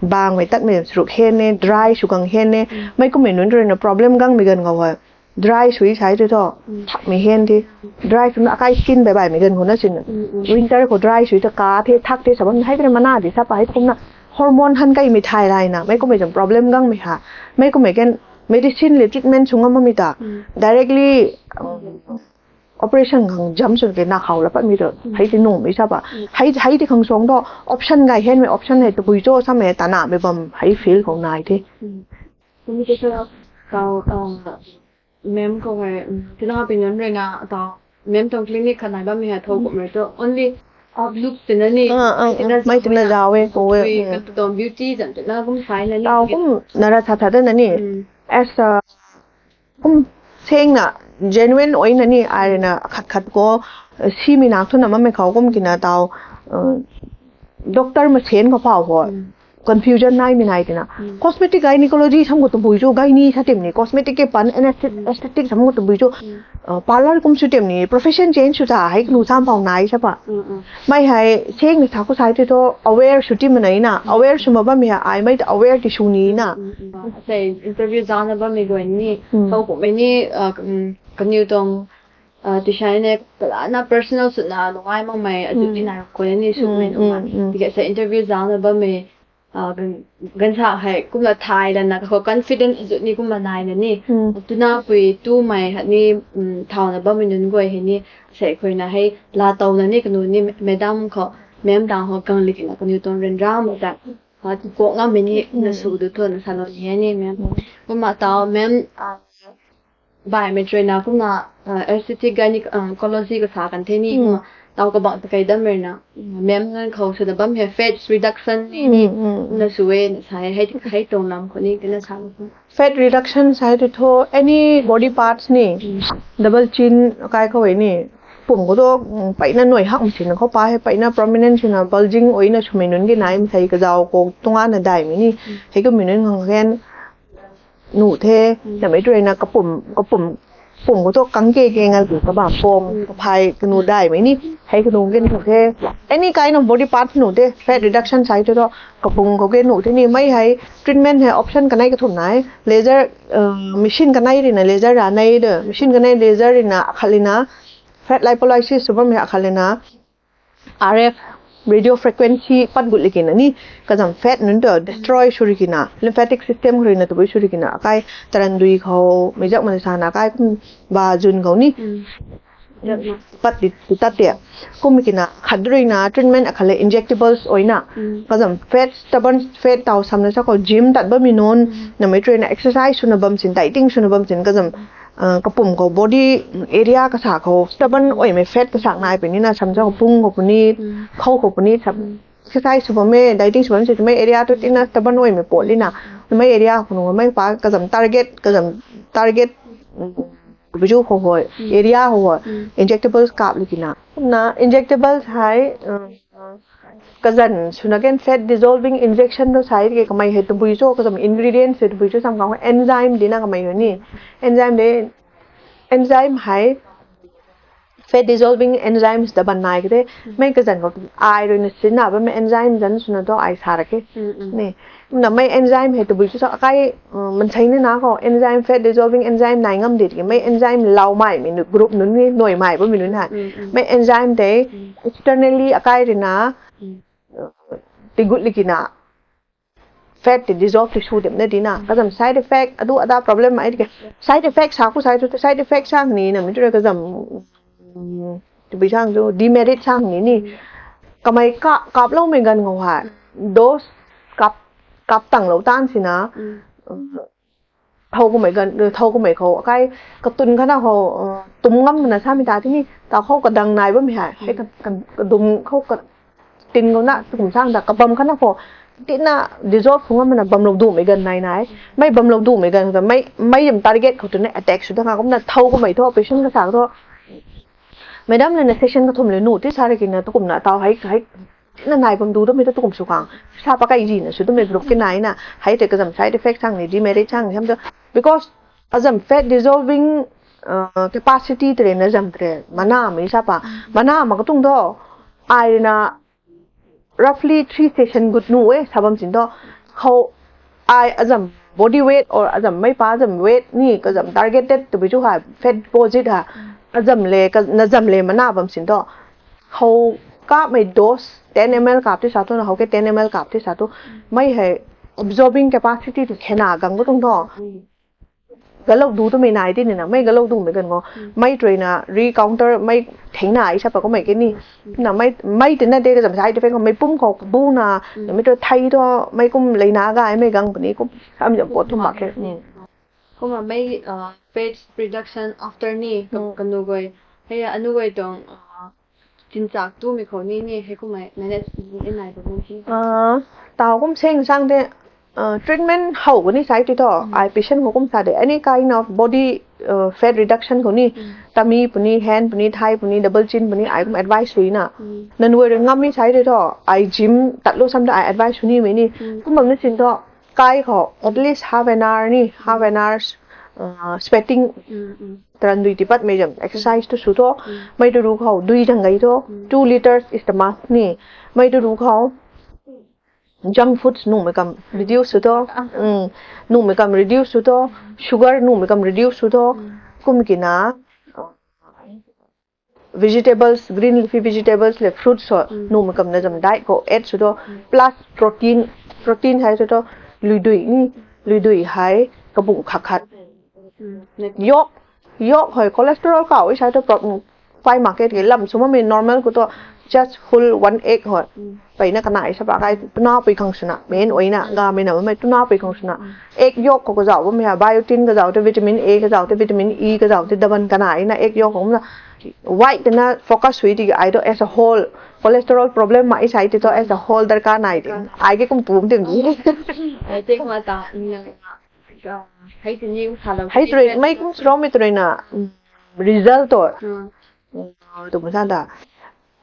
bangmei tatmei zam sruk hen ne, dry sw gang hen ne, mei kummei nunc ruina problem gangmei ganv khou hei dry sw sai the tho thakmei hen the, dry swna akai skin bai baimei ganv khou na sin winter khou dry sw ta ka the thak the sa bam hei tere mana de sa pa hei kumna hormone han kaimei thay layna mei kummei zam problem gangmei ha mei kummei kan medicine le treatment sw ngam bammei ta directly operation khang jam sw ke na khou la patmei tu hei ti nuhmei sa pa hei hei ti khang suang tu option gay henmei option hei tabui cho samei tanamei bam hei feel khou nai the. Ma'am khou hei tina pui nunc ruina taw ma'am tuang clinic khat nai bammei hei thow kumh rui tu only outlook tina ni mei tina zau e kou e kan tu tuang beauty zam tina kum sai na ni taw kum nara sa tha na ni as kum sengna genuine oina ni ai ruina khat khat khou simei nak thuna mamei khou kum kina taw doctor masen khou phau ho confusion naimei nai tina cosmetic gynecology sam khou tabui cho, gynae sa tim ni cosmetic ke pan aesthetic sam khou tabui cho, parlour kum sw tim ni profession change sw ta hei kanu sam phau nai sa pa mei hei sengna sa khou sai the thu aware sw ti mana na aware sw ma bammei hei ai mei ta aware ti sw ni na Sei interview zana bammei guay ni thow kumhmei ni kaniw tuang tisai ne kalana personal swna nungai makmei azu ni nai khou ni swmei nunga tiki sei interview zana bammei ganvsa hei kumna thay lana kakhou confident azu ni kumna naina ni twna pui tumei khatni thauna bammei nunc guay hei ni sei khuina hei laatowna ni kanu ni madam khou ma'am tang khou kanglikna kaniw tuang ryanramei ta tikuak ngammei ni na sw du thuna salou ni e ni ma'am. Kumna taw ma'am baihmei ruina kumna aesthetic gynecology kasa kan the ni kumna Tau kabang ta kai dam rui na, mem ngan khou swna bam hei fat reduction ni, ni, na sw e, na sa e, hei, hei tuang lam khou ni, kena sa e. Fat reduction sa e tu thu, any body parts ni, double chin kai khou e ni, pum khou tu, peyna nuai hak machina khou pa hei, peyna prominent swna bulging oina swmei nunc ki nai, msei kazau khou tunga na daimei ni, hei kummei nunc khang gen, nuh the, namei tu rui na kapum, kapum, pum khou tu kang ke ke ngal tu kabam pom, kaphay kanu daimei ni, hei kanu ke nuh the. Any kind of body part nuh the, fat reduction sa e tu thu, kapum khou ke nuh the ni, mei hei treatment hei option kanei kathumh nai, laser, machine kanei rui na laser ra nai de, machine kanei laser rui na akhat lina, fat lipolysis sw bam hei akhat lina, R F, radio frequency pat gut likina ni, kazam fat nunc ta destroy sw rikina, lymphatic system khou rui na tabui sw rikina, akai tarandui khou, mei zak mana sana akai kum ba zun khou ni, pat di, di tat te. Kum kina, khat rui na treatment akhat le injectables oina, kazam fat, stubborn fat tau samna sa khou gym tat bammei nunc, namei tu rui na exercise swna bam sin, dieting swna bam sin, kazam, kapum khou body area kasa khou stubborn oimei fat kasa nai puni na, samsa khou pung khou puni, khou khou puni, exercise sw bam e, dieting sw bam si twmei area tu tina stubborn oimei pot lina, namei area khou nung mei pa kazam target, kazam target, buju khou hoi, area khou hoi, injectables kap likina. Na injectables hei, kazan swna ken fat dissolving injection tu sa e, kamei hei tabui cho, kazam ingredients hei tabui cho, sam kang enzyme dina kamei hei ni. Enzyme de, enzyme hei fat dissolving enzymes ta ban nai kade, mei kazan khou ai rui na sinna bammei enzyme zan swna tu ai sa ra ke. Ni, na mei enzyme hei tabui cho sa akai, mansei ni na khou enzyme, fat dissolving enzyme nai ngam di ki, mei enzyme lau mai mi nu, group nunc ni nuai mai bammei nunc hei. Mei enzyme tei externally akai rui na, tigut likina, fat tei dissolve ti sw dem na dina. Kazam side effect, adu ada problem ai di ke. Side effect sa khou sa e tu, side effect sang ni, namei tu rui kazam, tabui sang tu, demerit sang ni ni. Kamei ka, kaploumei ganv khou hei, dose kap, kap tanglou tan sina, thow kummei ganv, thow kummei khou akai, katun khatna khou, tum ngam mana samei ta tini, ta khou kadang nai bammei hei, hei ka, ka, kadum khou ka, tin khou na, kum sang ta kabam khatna khou, tina dissolve khou ngam mana bamlou dumei ganv nai nai. Mei bamlou dumei ganv khou ta, mei, mei yam target khou tu na attack sw ta nga kumna thow kummei thu, patient kasa thu. Madam le na session kathumh le nuh ti sa rikina, tu kumna tau hei, hei, na nai bam du tamei tu kum sw khang. Sa pakai zina sw tamei group ki nai na, hei tei kazam side effect sang ni, demerit sang ni, sam tu. Because azam fat dissolving capacity tei na zam tei mana mei sa pa. Mana ma katung thu, ai na roughly three session gut nuh e, sa bam sin thu. Khou ai azam body weight or azam mei pa azam weight ni, kazam targeted tabui cho hei, fat deposit hei, azam le, ka, na zam le mana bam sin thu. Khou kapmei dose ten M L kap ti sa thu, na khou ke ten M L kap ti sa thu. Mei hei absorbing capacity tu khena gang katung thu. Galou du tamei nai ti ni na, mei galou dumei ganv khou. Mei tei na recounter, mei theng nai sa pa kummei ke ni. Na mei, mei tina de kazam side effect khou mei pum khou kabu na, namei tu thei thu, mei kum leina gaymei gang puni kum, am jam pot thu mak ke. Kumna mei, fat reduction after ni, ka, kanu guay, hei anu guay tuang, chinchak tumei khou ni ni, hei kummei manage ni e nai pa kum ki. Tau kum seng sang de, treatment how khou ni sa e ti thu, ai patient khou kum sa de, any kind of body, fat reduction khou ni, tummy puni, hand puni, thigh puni, double chin puni, ai kum advice sw na. Nang guay rui ngam mi sa e ti thu, ai gym tat lou sam ta ai advice sw nimei ni. Kum bam na sin thu, kai khou at least half an hour ni, half an hour, sweating, tarandui tipat mei zam exercise tu sw thu, mei tu ru khou dui zang gei thu, two liters is the must ni. Mei tu ru khou junk foods nuhmei kam reduce sw thu, nuhmei kam reduce sw thu, sugar nuhmei kam reduce sw thu, kum kina, vegetables, green leafy vegetables le fruits ho, nuhmei kam na zam diet khou add sw thu, plus protein, protein hei sw thu, luidui ni, luidui hei, kabung khat khat. Yolk, yolk hei cholesterol kau e sa thu, pro-, Pay mak ke tiki lam sw makmei normal khou tu just full one egg hoi. Peyna kanai sa pa kai tuna pui khang swna, main oina ga mei na mei tuna pui khang swna. Egg yolk khou kazauh bammei ha, biotin kazauh te, vitamin A kazauh te, vitamin E kazauh te, daban kanai na egg yolk khou na white na focus sw tiki ai tu as a whole cholesterol problem ma isai ti tu as a whole darkar nai ti. Ai ke kum pum tim di. Ai te ma ta nang hei ti ni kha lo. Hei tui mei kum sromei tui na result tu tu masa ta.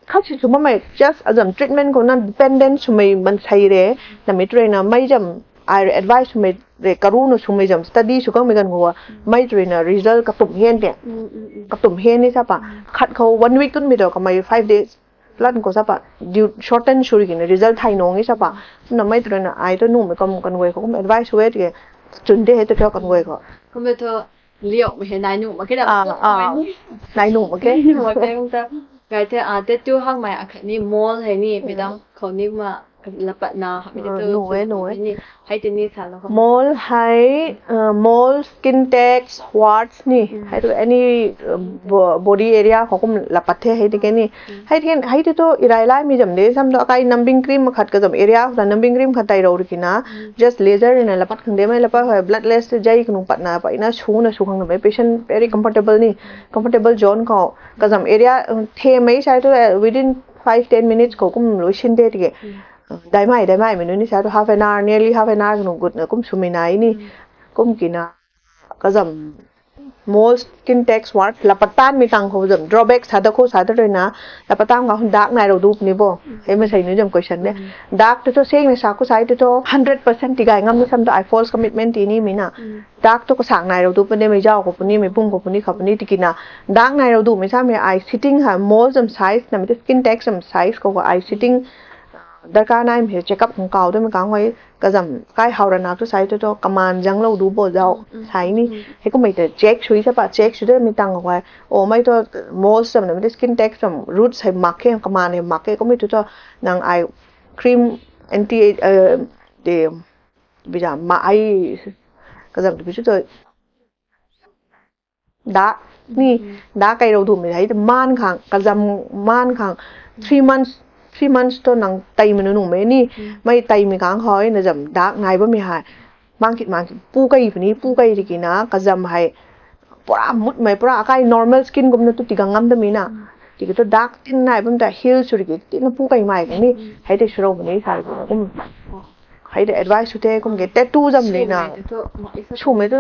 Khat si sw makmei just azam treatment khou na dependent swmei mansei re, namei tui na mei zam ai advice swmei re, karu na swmei zam study sw kangmei ganv khou mei tui na result katum hen te. Katum hen ni sa pa. Khat khou one week tunmei tu kamei five days plan khou sa pa. Shorten sw ri kina result thai nung ni sa pa. Swna mei tui na ai tu nuhmei kam kan guay khou kum advice sw e tiki chun de hei tu kau kan guay khou. Kum tu liu mei hei nai nuh mak ke da. Nai nuh mak ke. Nai nuh mak ke ta. Gai the a tattoo hak mei akhat ni mole hei ni midang khou ni ma lapat na hak mei tu. Nuh e nuh e. Hei ti ni sa lo. Mole hei mole, skin tags, warts ni hei tu any body area khou kum lapat the hei ti ke ni. Hei ti hei ti tu irai lai mi zam de sam tu akai numbing cream akhat kazam area khou ta numbing cream khat tai rou ri kina. Just laser na lapat khang de mei lapat hei bloodless jai kanu pat na pa ina sw na sw khang na mei patient very comfortable ni. Comfortable zone khou kazam area the mei sai tu within five ten minutes khou kum lui sin de tiki. Daimai daimai mei nu ni sa tu half an hour, nearly half an hour kanu gut na kum swmei nai ni. Kum kina kazam mole, skin tags, warts lapat tan mei tang khou zam drawback sa da khou sa da rui na lapat tan khou dark nai rou dup ni bo. Hei mei sai nu zam question de. Dark tu tu seng na sa khou sai tu tu hundred percent ti gai ngam ni sam tu ai false commitment ti ni mei na. Dark tu kasang nai rou dup ni mei zau khou puni mei bung khou puni khou puni tiki na. Dark nai rou dup mei sa mei ai sitting ha mole zam size namei tu skin tags zam size khou ai sitting darkar nai mei check up khang kau de mei kang hoi kazam kai hau rana tu sai tu tu kaman zang lou du bo zau sai ni. Hei kummei te check sui sa pa check sui de mei tang hoi. O mei tu mole zam namei tu skin tags zam root sai mak ke kaman hei mak ke kummei tu tu nang ai cream anti de biza ma ai kazam tu bi chu tu da ni da kai rou duhmei hei man khang kazam man khang three months three months tu nang tei mei nu nung mei ni mei tei mei kang hoi na zam dark nai bammei hei man kit man kit pu kai puni pu kai tiki na kazam hei pura mutmei pura akai normal skin kumna tu tigang ngam da mei na tiki tu dark tin nai bam ta heal sw ri ki tina pu kai mai kani hei tei sw rou mei ni sa kum hei tei advice sw the kum ke tattoo zam le na swmei tu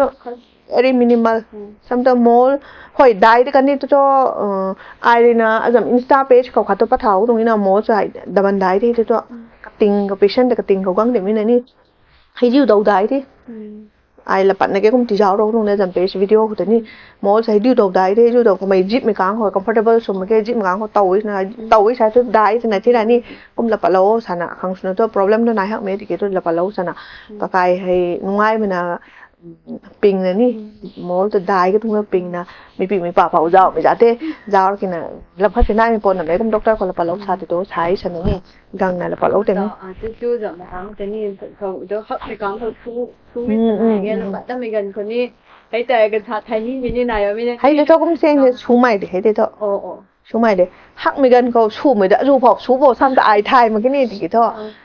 very minimal. Sam ta mole hoi dai te kani tu tu ai rui na azam Insta page khou khat tu pathau tung ina mole sa hei daban dai te tu kating ka patient ta kating khou gang de mei na ni hei ziu dou dai te. Ai lapat na ke kum tizau rou tung na zam page video khou ta ni mole sa hei ziu dou dai te ziu dou kamei zip mei kang khou comfortable swmei ke zip mei kang khou tau na tau sa tu dai te na ti ra ni kum lapat lou sana khang swna tu problem tu nai hak mei tiki tu lapat lou sana kakai hei nungai mei na ping na ni mole tu dai ke tung na ping na mei pi mei pa pau zau mei za te zau kina lam khat si nai mei pon na mei kum doctor khou lapat lou sa te tu sai sana ni gang na lapat lou te ni. Tattoo zam na kang te ni khou do hak mei kang khou su su mei nge lapat ta mei gan khou ni hei ta gan tha thai ni mei ni nai mei ni. Hei te tu kum seng de swmei de hei te tu. Swmei de hakmei ganv khou swmei da zu phou sw bo sam ta ai thay mak kini tiki thu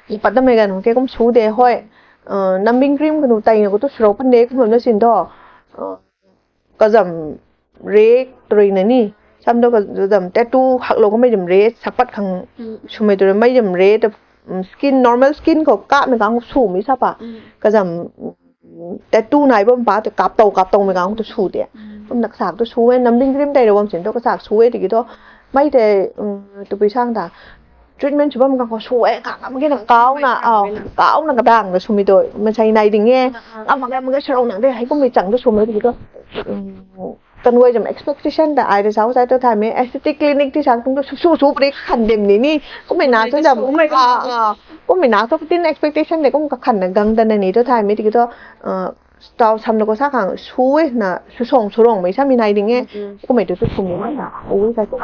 ipat tamei ganv khou ke kum sw de hoi. Numbing cream kanu tei na khou tu swrou pan de kum na sin thu kazam re trui na ni sam tu kazam tattoo haklou kamei zam re sapat khang swmei tu mei zam re ta skin normal skin khou kamei kang swmei sa pa kazam tattoo nai bam pa tu kap tou kap toumei kang tu sw de. Kum na kasak tu sw e numbing cream tei rou bam sin tu kasak sw e tiki thu mei tei tupui sang ta treatment sw bam kang khou sw e kang kam ke na kau na kau na kadang na swmei tu masei nai ding e. Kam mak e mak e sarou nang de hei kummei chang tu swmei tiki thu kan guay zam expectation ta ai rui sau sai tu thaymei aesthetic clinic ti sak tung tu sw sw sw prik khan dem ni ni kummei na tu zam kummei na thu tin expectation de kum kakhan na gang dan na ni tu thaymei tiki thu tau sam na khou sa khang sw e na sw song sw rongmei samei nai ding e. Kummei tu tu swmei na ui sai tu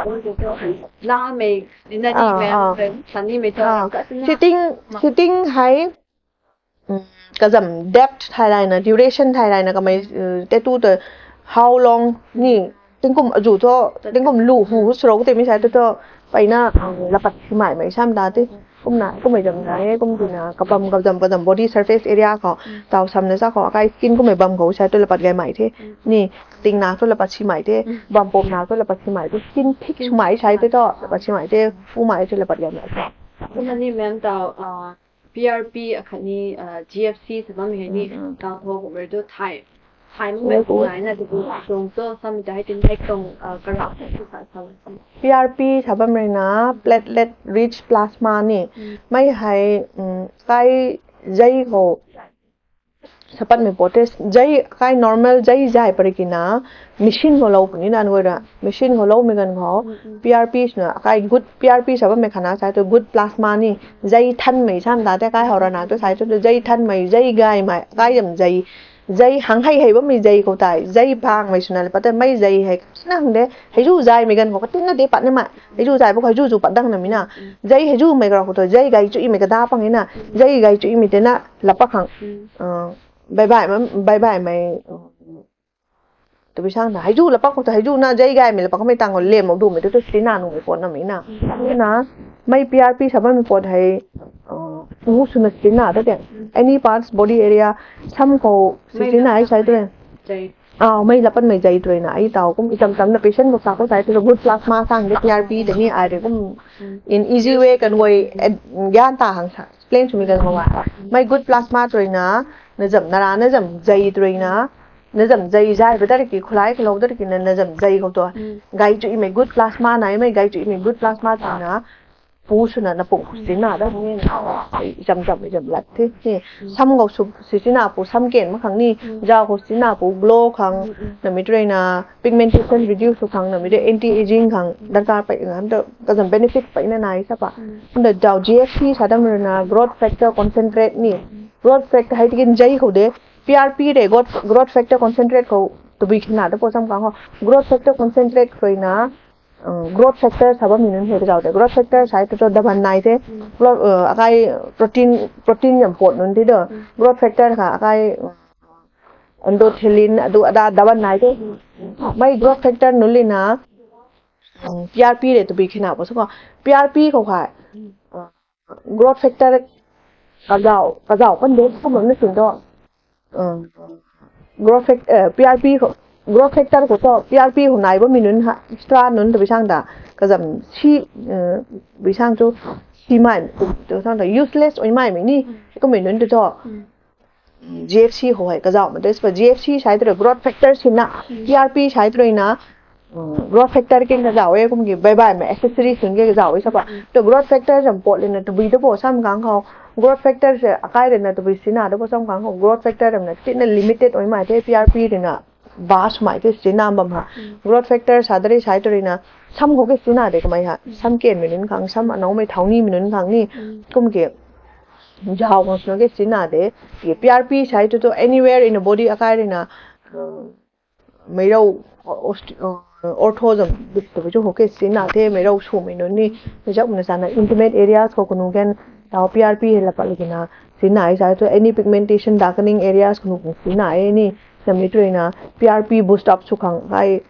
lamei ni na ni mei khan ni mei thu sitting sitting hei kazam depth thay layna duration thay layna kamei tattoo ta how long ni tingkum azu thu, tingkum lu hu srou tei mi sai tu thu, paina, lapat simai mei sam da te. Kumna, kumei zam na e, kum tina, kabam, kabam, kabam body surface area khou, tau sam na sa khou, akai skin kumei bam khou sai tu lapat gai mai the. Ni, ting na tu lapat simai the, bam pom na tu lapat simai the, skin thick swmai sai tu thu, lapat simai the, pu mai the lapat gai mai the. Kumna ni ma'am tau, ah, P R P akhatni, ah, G F C sa bammei hei ni, tau tho kummei tu thai. Thai mei kummei na tu tuang tu sam ta hei tin hei tuang, ah, karap tu sa sa. P R P sa bam rui na platelet rich plasma ni. Mei hei, um, kai zei khou sapatmei potes zei kai normal zei zai pari kina machine khou lou puni nan goi ra machine khou lou mei ganv khou P R P swna kai good P R P sa bammei khana sai tu good plasma ni zei thanmei sam ta te kai hou ra na tu sai tu zei thanmei zei gaymei kai zam zei zei hang hei hei bammei zei khou tai zei bangmei swna le pate mei zei hei na hang de hei zu zaymei ganv khou katin na de pat ni ma hei zu zay buk hei zu zu pat dang na mi na zei hei zu mei kara khou tu zei gay chu imei kada pang na zei gay chu imei te na lapa khang bai bai mei bai bai mei tu bi sang na hei zu lapa khou tu hei zu na zei gaymei lapa khamei tang khou lem mak dumei tu tu sina numei pot na mi na na mei P R P sa bammei pot hei u swna sina ta te any parts body area sam khou sina hei sai tu Aw, mei lapanmei zei tui na, ai tau kum itam tam na patient khou sa khou sai tu good plasma sang de P R P de ni ai rui kum in easy way kan guay gyan ta hang sa explain swmei kan guay. Mei good plasma tui na, na zam na ra na zam zei tui na, na zam zei zai ba dar ki khulai khulou dar ki na na zam zei khou tu. Gai chu imei good plasma na, imei gai chu imei good plasma tui na, pu swna na pung khou sina da ni na cham cham cham lat the ni sam khou su sisina pu sam ken ma khang ni ja khou sina pu glow khang na mi tui na pigmentation reduce khang na mi anti aging khang darkar pai na da kazam benefit pai na nai sa pa da dau G F C sa dam na growth factor concentrate ni growth factor hai tikin jai khou de P R P de growth factor concentrate khou tu bi khina da po sam khang ho growth factor concentrate khou na growth factor sa bam ni nun hei kazau te growth factor sai tu tu daban nai te akai protein protein yam pot nun te do growth factor kha akai endothelin adu ada daban nai te mei growth factor nun lina P R P le tu bi khina po sa ko P R P khou kha growth factor kazau kazau pan de kum na sin do growth factor P R P khou growth factor khou tu P R P khou nai bam mi nun ha extra nun tu bi sang da kazam si bi sang tu si mai tu sang da useless oi mai mi ni kum mi nun tu tu G F C khou hei kazau ma tu pa G F C sai tu growth factor sina P R P sai tu na growth factor ken kazau e kum ki bai bai ma accessory sing ke kazau e sa pa tu growth factor jam pot le na tu bi tu po sam khang khou growth factor se akai le na tu bi sina tu po sam khang khou growth factor jam na tina limited oi mai te P R P le na bas mai te sina bam ha growth factor sa dari sai tu na sam khou ke sina de kamei ha sam ken mi nun khang sam anau mei thau ni mi nun khang ni kum ke Jao khang suna ke sina de. Ye P R P sai tu tu anywhere in the body akai rui na meirou ortho zam bit tu chu ho ke sina the meirou sumei nunc ni meijak na sana intimate areas khou kunu gen tau P R P hei la pat lagi na sina ai sai tu any pigmentation darkening areas kunu kung sina ai ni namni tu rui na P R P boost up sw khang ai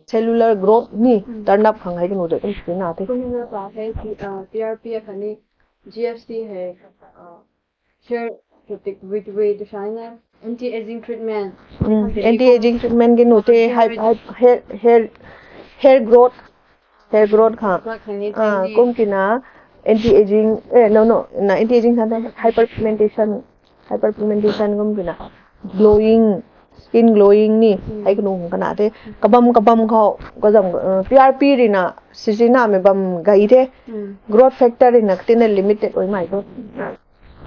cellular growth ni turn up khang ai kunu de kum sina the. Kumna pa hei P R P akhat ni G F C hei hair therapeutic with way designer anti aging treatment. Anti aging treatment ke nu te hair hair hair growth hair growth kha kum kina anti aging eh no no na anti aging kha hyperpigmentation hyperpigmentation kum kina glowing skin glowing ni hai kunu kana te kabam kabam khou kazam P R P rina sisina me bam gai the growth factor rina ktina limited oi mai ko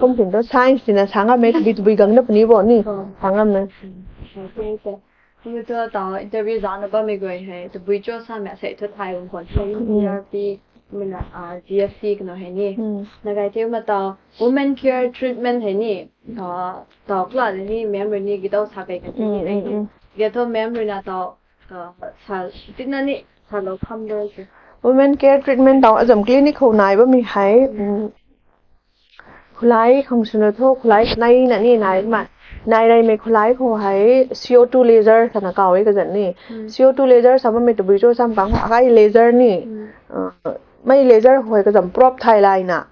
kum tin to science tina sangam me bit bui gang na puni bo ni sangam na Kumna tu tau interview zana bammei guay hei tabui cho samei asei thu thai bam khwan the P R P kumna G F C kano hei ni na gai the kumna tau women care treatment hei ni tau kla de ni ma'am rui ni gitau sa kai kan the ni gai thu ma'am rui na tau sa tina ni sa lou kham de. Women care treatment tau azam clinic khou nai bammei hei Khulai khang swna thu, khulai nai na ni nai ma. Nai rei mei khulai khou hei C O two laser sana kaw e kazan ni. C O two laser sa bammei tabui cho sam kang akai laser ni. Mei laser khou hei kazam probe thay lai na.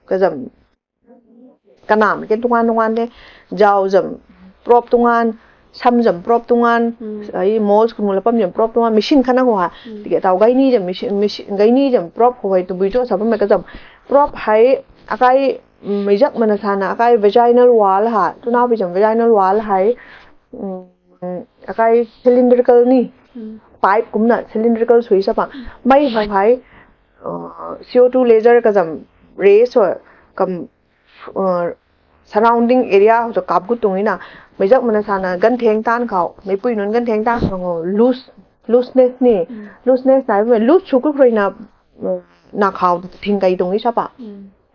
Kazam kanam ke tuan tuan de, zau zam probe tuan, sam zam probe tuan, ai moles khunu lapam zam probe tuan, machine khana khou ha. Tiki tau gaini zam machine, machine gaini zam probe khou hei tabui cho sa bammei kazam probe hei akai meiziak mana sana akai vaginal wall ha, tuna pi zam vaginal wall hei akai cylindrical ni, pipe kumna cylindrical sui sa pa. Mei hei hei C O two laser kazam rays ho kam surrounding area ho kap gut tuang na. Meiziak mana sana gantheng tan khou, meipui nunc gantheng tan khou loose, looseness ni, looseness na, loose sw gut rui na, na khou thing kai tuang sa pa.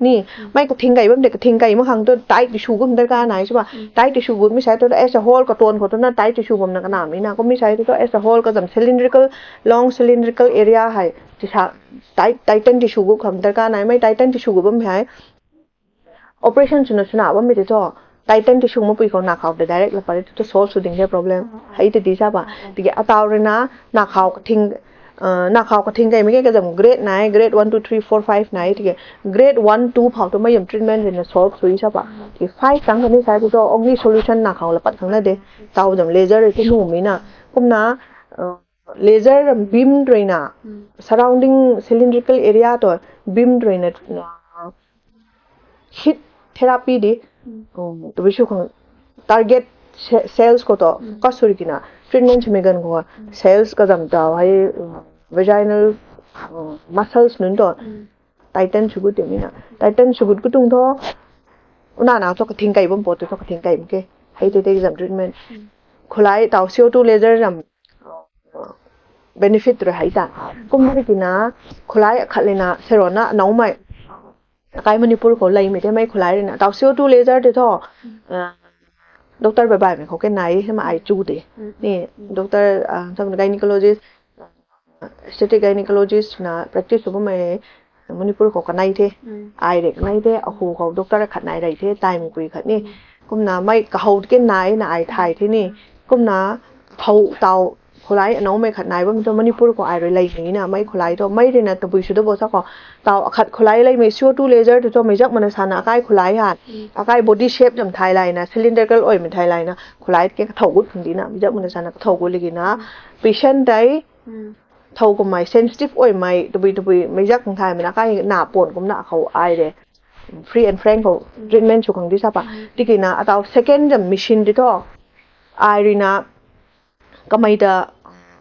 Ni, mei kathing kai bam de, kathing kai mak khang tu tight tissu gum darkar nai sa pa. Tight tissu gum mi sai tu as a whole katuan khou tu na tight tissu bam na kanam na. Kum mi sai tu as a whole kazam cylindrical, long cylindrical area hei tisa tight, tighten tissu gum khang darkar nai, mei tighten tissu gum bam hei operation swna swna bammei te thu, tighten tissu mapui khou na khou de direct la pare tu solve sw ding de problem. Hei te di sa pa. Tiki atau rui na, na khou kathing, na khou kathing kai mei ke kazam grade nai, grade one, two, three, four, five nai, tiki grade one, two phou tu mei zam treatment rui na solve sui sa pa. Tiki five tang kani sai tu only solution na khou la pat khang na de. Tau zam laser rui tu nu mi na. Kumna, laser ram beam rui na, surrounding cylindrical area tu beam rui na, heat therapy di, tabui sw khang target cells khou tu kasuri kina treatment swmei ganv khou cells kazam tau hei vaginal muscles nunc tu tighten sw gut ti mi na. Tighten sw gut gut tuang thu, una na thu kathing kai bam po tu thu kathing kai mak ke. Hei te te kazam treatment. Khulai tau C O two laser zam benefit rui hei ta. Kum rui kina khulai akhat le na serona naumei akai Manipur khou leimei te mei khulai rui na tau C O two laser te thu, doctor bai bai mei khou ke nai hei ma ai chu de. Ni doctor, gynecologist, aesthetic gynecologist na practice sw bammei Manipur khou kanei the. Ai rui kanei the, ahu khou doctor khat nai rei the, taimei pui khat ni. Kumna mei kahou ke nai na ai thay the ni. Kumna thow tau khulai anaumei khat nai bam tu Manipur khou ai rui leimei na mei khulai tu mei rui na tabui sw da bo sa khou. Tau akhat khulai leimei C O two laser tu meiziak mana sana akai khulai ha. Akai body shape zam thay lai na, cylindrical oimei thay lai na, khulai ke kathow gut khang di na, meiziak mana sana kathow gut lagi na. Patient tei thow kummei sensitive oimei tabui tabui meiziak khang thaymei na kai na pon kumna khou ai rui free and frank khou treatment sw khang di sa pa. Tiki na atau second zam machine ti thu, ai rui na kamei ta,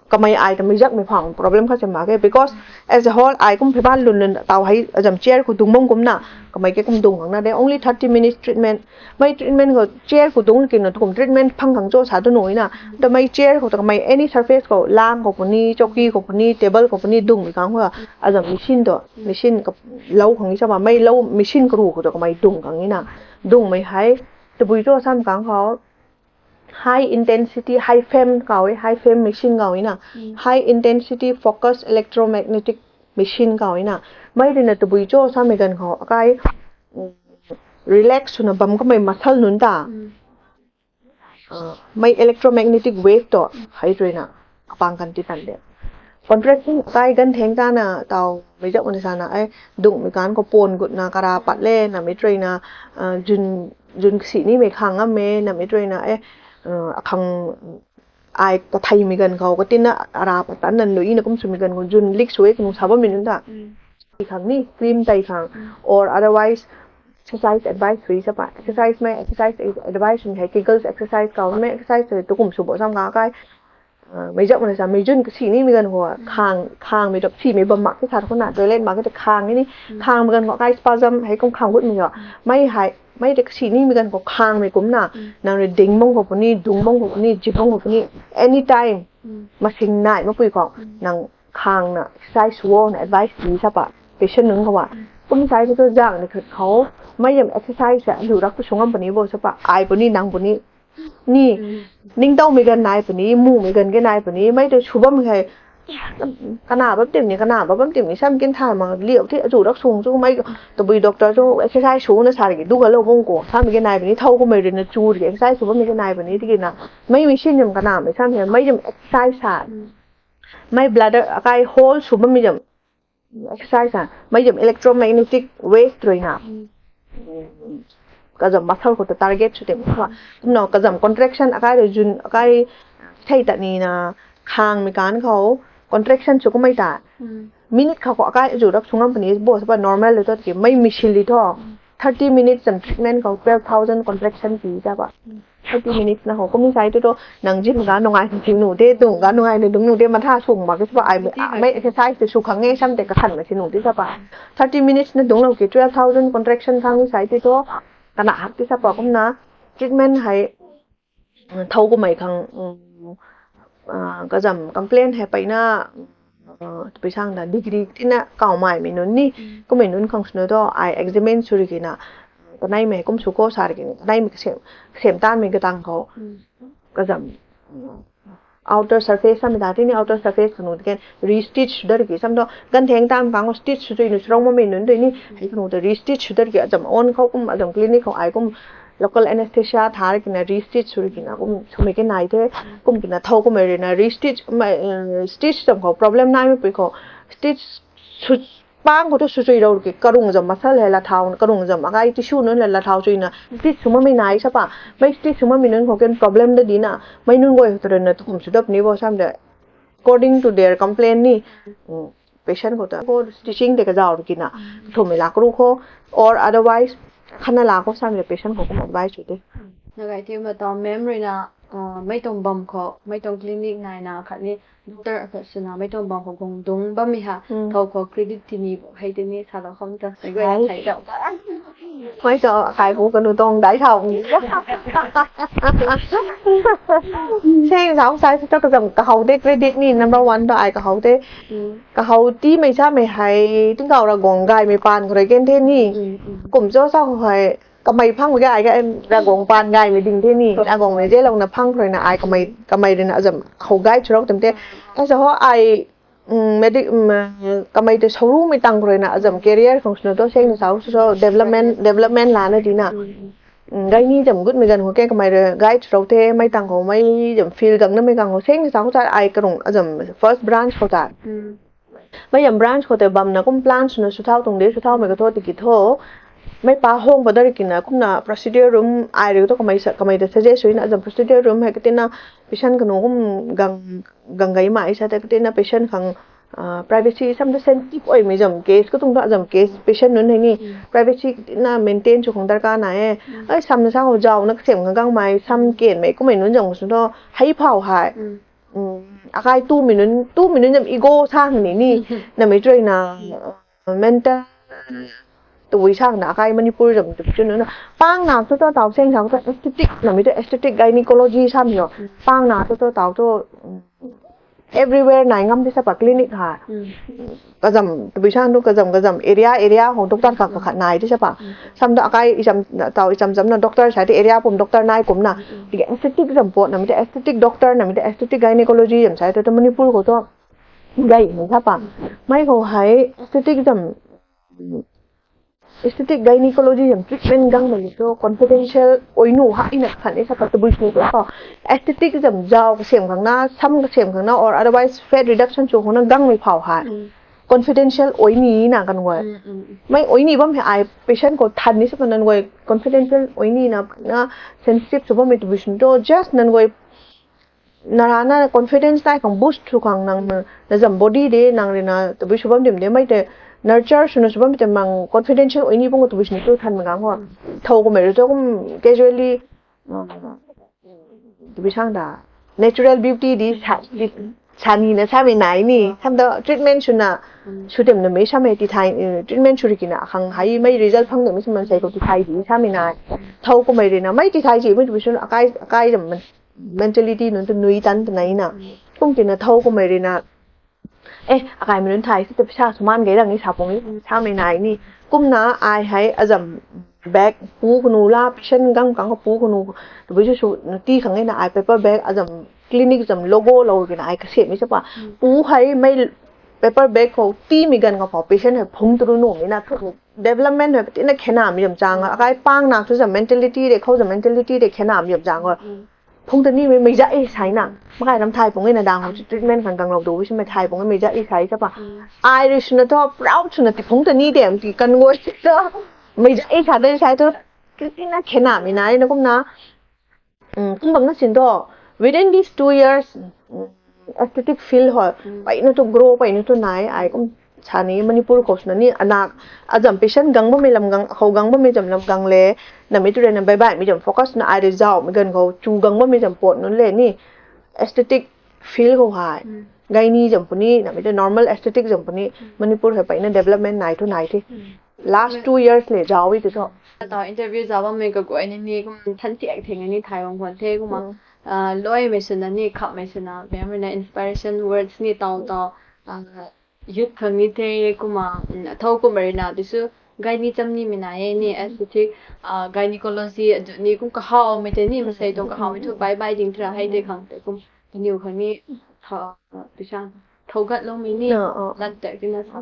kamei ai ta meiziakmei phang problem khat se mak ke, because as a whole ai kum phey ban lun lun tau hei azam chair khou dung bam kumna, kamei ke kum dung khang na de only thirty minutes treatment. Mei treatment khou chair khou dung kina tukum treatment phang khang cho sa tu nui na. Ta mei chair khou ta kamei any surface khou, lang khou puni, chowki khou puni, table khou puni dungmei khang khou azam machine tu, machine lou khang ni sa ma, mei lou machine karu khou tu kamei dung khang ni na. Dungmei hei tabui cho sam kang khou high intensity, high fem kaw e, high fem machine kaw e na. High intensity focus electromagnetic machine kaw e na. Mei rui na tabui cho samei ganv khou akai relax swna bam kamei muscle nunc ta mei electromagnetic wave tu hei rui na kapang kan ti tan de. Contraction akai ganv theng tana tau meiziak mana sana e, dungmei kan khou pon gutna kara pat le namei rui na, zun, zun kasi nimei khang ngam e namei rui na e, akhang ai katheimei ganv khou katina ara pat tan na nui na kum swmei ganv khou zun lik sw e kanu sa bammei nunc ta. Ti khang ni cream tei khang, or otherwise exercise advice sui sa pa, exercise mei exercise advice sw hei Kegels exercise kaw mei exercise tukum sw bo sam kang akai meiziak mana sa mei zun kasi nimei ganv khou khang, khangmei tu simei bam mak ke sa khou na toilet mak ke ta khang ni, khangmei ganv khou akai spasm hei kum khang gutmei o. Mei hei mei tei kasi nimei ganv khou khangmei kumna nang rui ding bam khou puni, dung bam khou puni, zip bam khou puni, anytime masing nai mapui khou nang khangna exercise sw o na advice ti sa pa patient nunc khou a. Kum sai khou tu zang ni khat khou mei zam exercise sa lu rak tu sw ngam puni bo sa pa, ai puni nang puni ni, ningtowmei ganv nai puni, mumei ganv ke nai puni, mei tei sw bam hei kana bam tim ni, kana bam tim ni sam kin tha ma liu the, azu rak sung chu mei tabui doctor chu exercise sw na sa ki du ga lo bung ko, sam ki nai bini thau ko mei rin na chu ri exercise sw bam mi ki nai bini tiki na, mei machine jam kana mei sam he, mei jam exercise sa, mei bladder akai hole sw bam mi jam exercise sa, mei jam electromagnetic wave rui na kazam muscle khou ta target sw tim kha. Kumna kazam contraction akai rui jun akai thei ta ni na khang mi kan khou contraction sw kumei ta. Minute kha khou akai azu rak sungam puni bo sapa normal lo to ki mei machine li tho. Thirty minutes and treatment khou twelve thousand contraction pi ta ba. Thirty minutes na ho kumi sai tu to nang gym ga nungai si nu de, dung ga nungai ni dung nu de, matha sung ma ke sapa ai mei exercise te sw khang e sam te ka khan ma si nu de sapa. Thirty minutes na dung lo ki twelve thousand contraction khang ni sai tu to kana hak ti sapa kumna treatment hai thau kumei khang kazam complain hai paina pui sang da degree tina kau mai mei nun ni kumei nun khang sw nu to ai examine sw ri ki na kanei mei kum sw ko sa ri ki na kanei mei kasem tan mei katang khou kazam outer surface sam ta tini outer surface kanu tiken restitch sw da ri ki sam to gan theng tam kang stitch sw tui nu srong ma mei nun tui ni hei kanu ta restitch sw da ri ki azam on khou kum azam clinic khou ai kum local anesthesia tha ri ki na restitch sw ri ki na kum sw mei ke nai the kum ki na thau kumei ri na restitch stitch sam khou problem nai mei pui khou stitch pang khou tu sw chui rou ki karung zam muscle hei la thau karung zam akai tissue nun la la thau chui na stitch sw ma mei nai sapa mei stitch sw ma mei nun khou ken problem da di na mei nun goi tu na tukum sw dap ni bo sam de according to their complaint ni patient khou ta ko stitching te kazau ri ki na thum mei lak ru khou or otherwise khana lak khou sam de patient khou kum advice sw de. Na gai ti ma ta mem rui na mei tuang bam khou mei tuang clinic nai na khat ni doctor khat sw na mei tuang bam khou gong dung bam mi ha thau khou credit ti ni bo hei ti ni sa lo khou ta sai gai thai da. Mei to kai bu kanu tong dai thau. Seng sau sai sa kazam kahau de credit ni number one to ai kahau de. Kahau ti mei sa mei hei tingkau ra gong gai mei pan khou rui ken the ni kum cho sa khou hei kamei phang ge ai ga ra gong pan gai mei ding the ni ra gong mei je lou na phang khou rui na ai kamei kamei rui na azam khou gai churou tem te. Ai sa ho ai medi kamei te sauru mei tang khou rui na azam career khang sw nu to seng sau so development development la na di na gai ni zam gut mei gan khou ke kamei rui gai churou the mei tang khou mei zam field gang na mei gang khou seng sau ta ai karung azam first branch khou ta mei zam branch khou te bam na kum plan sw na sw thau tuang de sw thau mei ka tho tiki tho mei pa hong pa da ri ki na kumna procedure room ai ri to kamei sa kamei te suggest sw na azam procedure room hei katina patient kanu kum gang gang gai mai sa te katina patient khang privacy sam ta sensitive oi mei zam case katung ta azam case patient nun hei ni privacy katina maintain sw khang darkar na e. Ai sam na sa ho zau na kasem khang gang mai sam ken mei kumei nun zam sw to hei phau hei akai tu minun tu minun jam ego sa hang ni ni na mei trui na mental tui sang na akai Manipur jam tu chu nu na pang na tu to tau seng tau to aesthetic na mei tu aesthetic gynecology sam yo pang na tu to tau to everywhere nai ngam di sa pa clinic ha kazam tui sang tu kazam kazam area area ho doctor khat khat nai di sa pa sam tu akai icham tau icham cham na doctor sa ti area pum doctor nai kum na ti aesthetic jam po na mei tu aesthetic doctor na mei tu aesthetic gynecology jam sa tu Manipur khou to gai ni sa pa mei khou hei aesthetic jam aesthetic gynecology jam treatment gang mei ni tu confidential oi nu ha ina khan e sa pa tabui sini tu ko aesthetic jam zau kasem khang na sam kasem khang na or otherwise fat reduction chu khou na gang mei phau ha confidential oi ni na kan goi mei oi ni bam hei ai patient khou than ni sa pa nan goi confidential oi ni na na sensitive sw bam mei tabui sini tu just nan goi na ra na confidence nai khang boost sw khang nang na zam body de nang rui na tabui sw bam dim de mei te nurture sw na sw bam te mang confidential oi ni bam tabui sini tu than mei gang ho thau kou mei rui tu kum casually tabui sang da natural beauty di sa ni na sa mei nai ni sam da treatment sw na sw tem na mei sa mei ti thai treatment sw ri ki na khang hei mei result phang de mei sa man sai kou ti thai di sa mei nai thau kou mei rui na mei ti thai ji mei tabui sw na akai akai jam mentality nunc tu nui tan twna na kum tina thau kou mei rui na e akai mei nunc thai si ta pisa sw man gei rang ni sa pung ni sa mei nai ni kumna ai hei azam bag pu kanu la, patient gang kang pu kanu, tabui su su ti khang na ai paper bag azam clinic zam logo lou kina ai kasemei sa pa. Pu hei mei paper bag khou timei ganv khou patient hei phung turu nu mi na thu development hei tina khena mi zam chang a, akai pang nak thu zam mentality de khou zam mentality de khena mi zam chang a. Phung ta ni mei mei za e sai na. Makai ram thai pung e na dang hou treatment khang gang lou du si mei thai pung e mei za e sai sa pa. Ai ri suna thu proud suna ti phung ta ni de ti kan ngoi ta. Mei za e sa de sai thu tina khena mi na na kum na. Kum bam na sin thu within these two years aesthetic field hou pai na thu grow pai na thu nai ai kum sa ni Manipur khou suna ni anak azam patient gang bammei lam gang khou gang bammei zam lam gang le namei tu rui na bai bai mi zam focus na ai ri zau mi ganv khou chu gang bammei zam pot nunc le ni aesthetic field khou hei gynae zam puni namei tu normal aesthetic zam puni Manipur hei pai na development nai thu nai the. Last two years le zau i ti thu. Tau interview za bammei kaguay ni ni kum than thiak thing ni thai bam khwan the kumna. Loi mei suna ni khap mei suna mei na inspiration words ni tau tau youth khang ni the kumna. Thou kum rui na tisu gynae cham ni mei na e ni aesthetic gynecology adu ni kum kahaw mei te ni masei tuang kahaw mei thu bai bai ding thra hei de khang te kum kaniw khang ni tisa thou gat lou mei ni lan tak tina sa.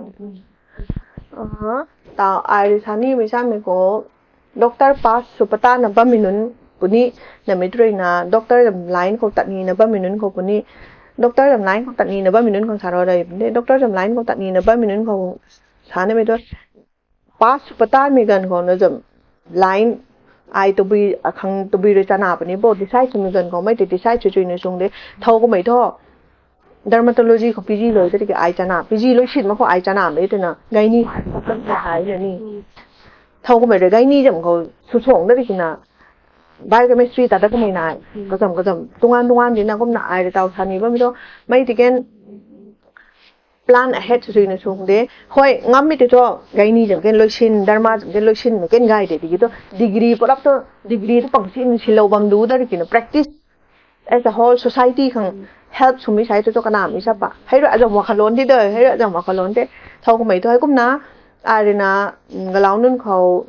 Tau ai ri sa ni mei sa mei khou doctor pass sw pata na bammei nunc puni namei tu rui na doctor zam line khou tat ni na bammei nunc khou puni doctor zam line khou tat ni na bammei nunc khang sa ro dai puni doctor zam line khou tat ni na bammei nunc khou sa namei tu pass sw pata mei ganv khou na zam line ai tabui akhang tabui rui chana puni bo decide swmei ganv khou mei ti decide sw chui na sung de thou kumei thu dermatology khou PG loi ta ki ai chana PG loi sin mak khou ai chana mei twna gynae ai na ni thou kumei rui gynae zam khou sw song da kina biochemistry ta da kumei nai kazam kazam tungan tungan di na kumna ai rui tau sa ni bammei thu mei ti ken plan ahead sw na sung de hoi ngammei ti thu gynae zam ken loi sin derma zam ken loi sin mei ken gay de tiki thu degree pulap thu degree thu pang sin silou bam du da kina practice as a whole society khang help swmei sai thu thu kanamei sa pa hei rui azam wa khalon ti de hei rui azam wa khalon te thou kumei thu hei kumna ai rui na galau nunc khou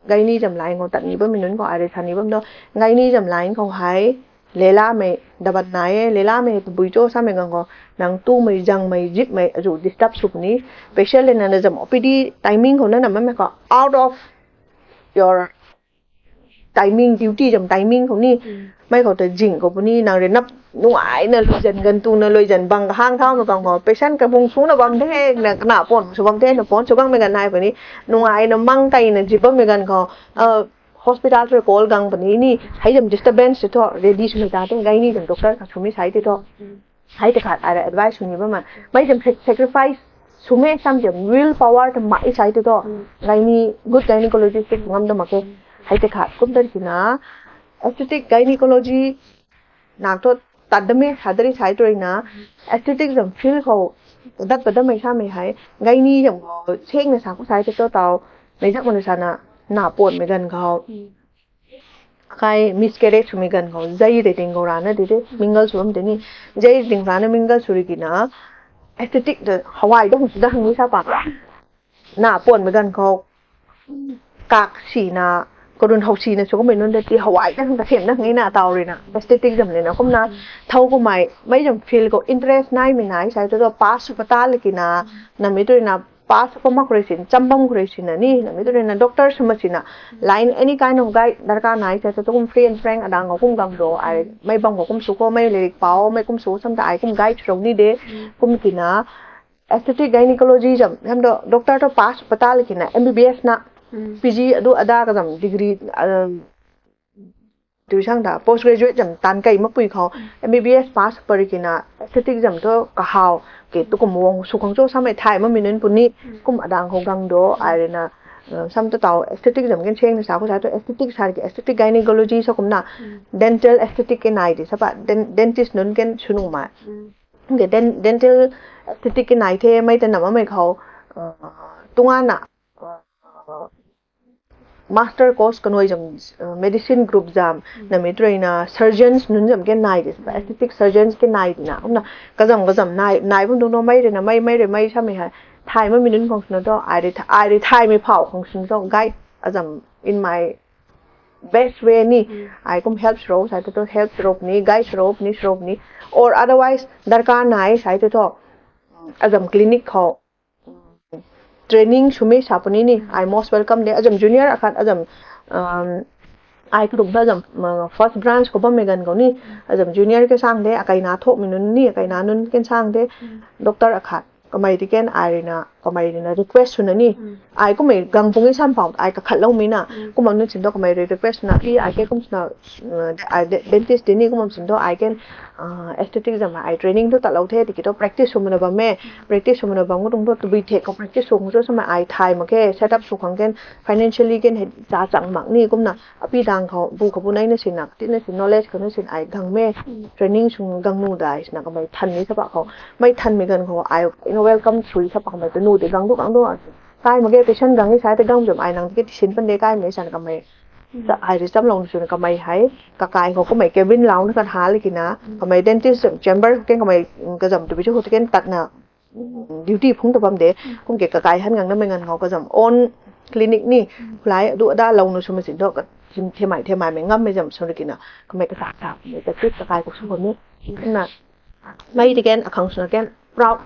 gynae zam line khou tat ni bammei nunc khou ai rui sa ni bam thu gynae zam line khou hei lelamei daban nai e lelamei tabui cho samei ganv khou nang tumei zangmei zipmei azu disturb sw puni patient le nana zam OPD timing khou na na mamei khou out of your timing duty zam timing khou ni mei khou ta zing khou puni nang rui nap nungaina luizan gan tuna luizan bang kahang thauna bang khou patient kabung suna bam the na kana pon sw bam the na pon sw gangmei gan nai puni nungaina mang teina zip bammei gan khou hospital rui call gang puni ni hei zam disturbance ti thu ready swmei ta te gynae zam doctor khat swmei sai ti thu hei ti khat ai rui advice sw ni bam a mei zam sacrifice swmei sam zam will power ta mai sai ti thu gynae good gynecologist ti ngam da mak khe hei ti khat kum ta kina aesthetic gynecology nak thu tat damei sa dari sai tu rui na aesthetic zam field khou dat pat damei samei hei gynae zam khou sengna sa khou sai ti thu tau mei zak mana sana na ponmei ganv khou kai miscarriage swmei ganv khou zei rei ting khou rana ti te mingle sw bam ti ni zei ting rana mingle sw ri kina aesthetic ta hawai da hung sw da hang ni sa pa na ponmei ganv khou kak sina karun hou sina sw kummei nunc ta ti hawai da hang ta them da hang na tau rui na aesthetic zam le na kumna thou kummei mei zam field khou interest naimei nai sai tu pass sw pata le kina namei tu rui na pass sw pa mak khou rui sin cham bam khou rui sina ni namei tu rui na doctor sw ma sina line any kind of guide darkar nai sai tu kum free and frank adang khou kum gang do ai mei bam khou kum sw khou mei leirik pau mei kum sw sam ta ai kum guide sw ni de kum kina aesthetic gynecology zam ham do doctor tu pass sw pata le kina MBBS na PG adu ada kazam degree tu sang ta post graduate zam tan kei mapui khou MBBS pass pari kina aesthetic zam thu kahaw ke tu kum wang sw khang cho samei thay mamei nunc puni kum adang khou gang do ai rui na sam ta tau aesthetic zam ken seng na sa khou sa tu aesthetic sa ki aesthetic gynecology sa kumna dental aesthetic ke nai di sa pa dentist nunc ken sw nuh mai ke dental aesthetic ke nai the mei ta nam mamei khou tungana master course kanui zam medicine group zam namei tu rui na surgeons nunc zam ken nai di sa aesthetic surgeons ken nai di na kumna kazam kazam nai nai bam dung na mei rui na mei mei rui mei samei hei thay mamei nunc khang sw na tu ai rui thaymei phau khang sw na tu guide azam in my best way ni, ai kum help srou sai tu tu help srou ni, guide srou ni, srou ni, or otherwise darkar nai sai tu tu azam clinic khou training swmei sa puni ni, I most welcome de. Azam junior akhat azam ai kudum ta azam first branch khou bammei ganv khou ni, azam junior ke sang de, akai na thokmei nunc ni, akai na nunc ke sang de, doctor akhat kamei ti ken ai rui na, kamei rui na request swna ni, ai kummei gang pung e sam pau ai kakhatloumei na, kumna nunc sin tu kamei rui request swna pi ai ke kum swna, dentist ti ni kumna sin tu ai ken aesthetic zam ai training tu tatlou the tiki tu practice sw mana bam e, practice sw mana bam khou tuang tu tabui thek khou practice sw khang chu samei ai thay mak khe, set up sw khang ken financially ken hei cha chang mak ni kumna api dang khou bu khou bu nei na sina tina si knowledge khou na sin ai gang me, training sw gang nu dai sina kamei than ni sa pa khou, mei thanmei ganv khou ai welcome sw sa pa kamei tu nu de gang du gang du, kai mak ge patient gang e sa te gang zam ai nang tiki ti sin pan de kai mei san kamei ai rui chamlou sw kamei hei kakai khou kummei cabin lau na kan ha le kina kamei dentist chamber ken kamei kazam tu bi chu khou ti ken tatna duty phung ta bam de, kum ke kakai han gang namei ganv khou kazam own clinic ni, khulai adu ada lou nu sw ma sin tu themai themai mei ngammei zam sw kina kamei kasa sa mei ta kakai khou sw bam ni na mei ti ken akhang swna ken proud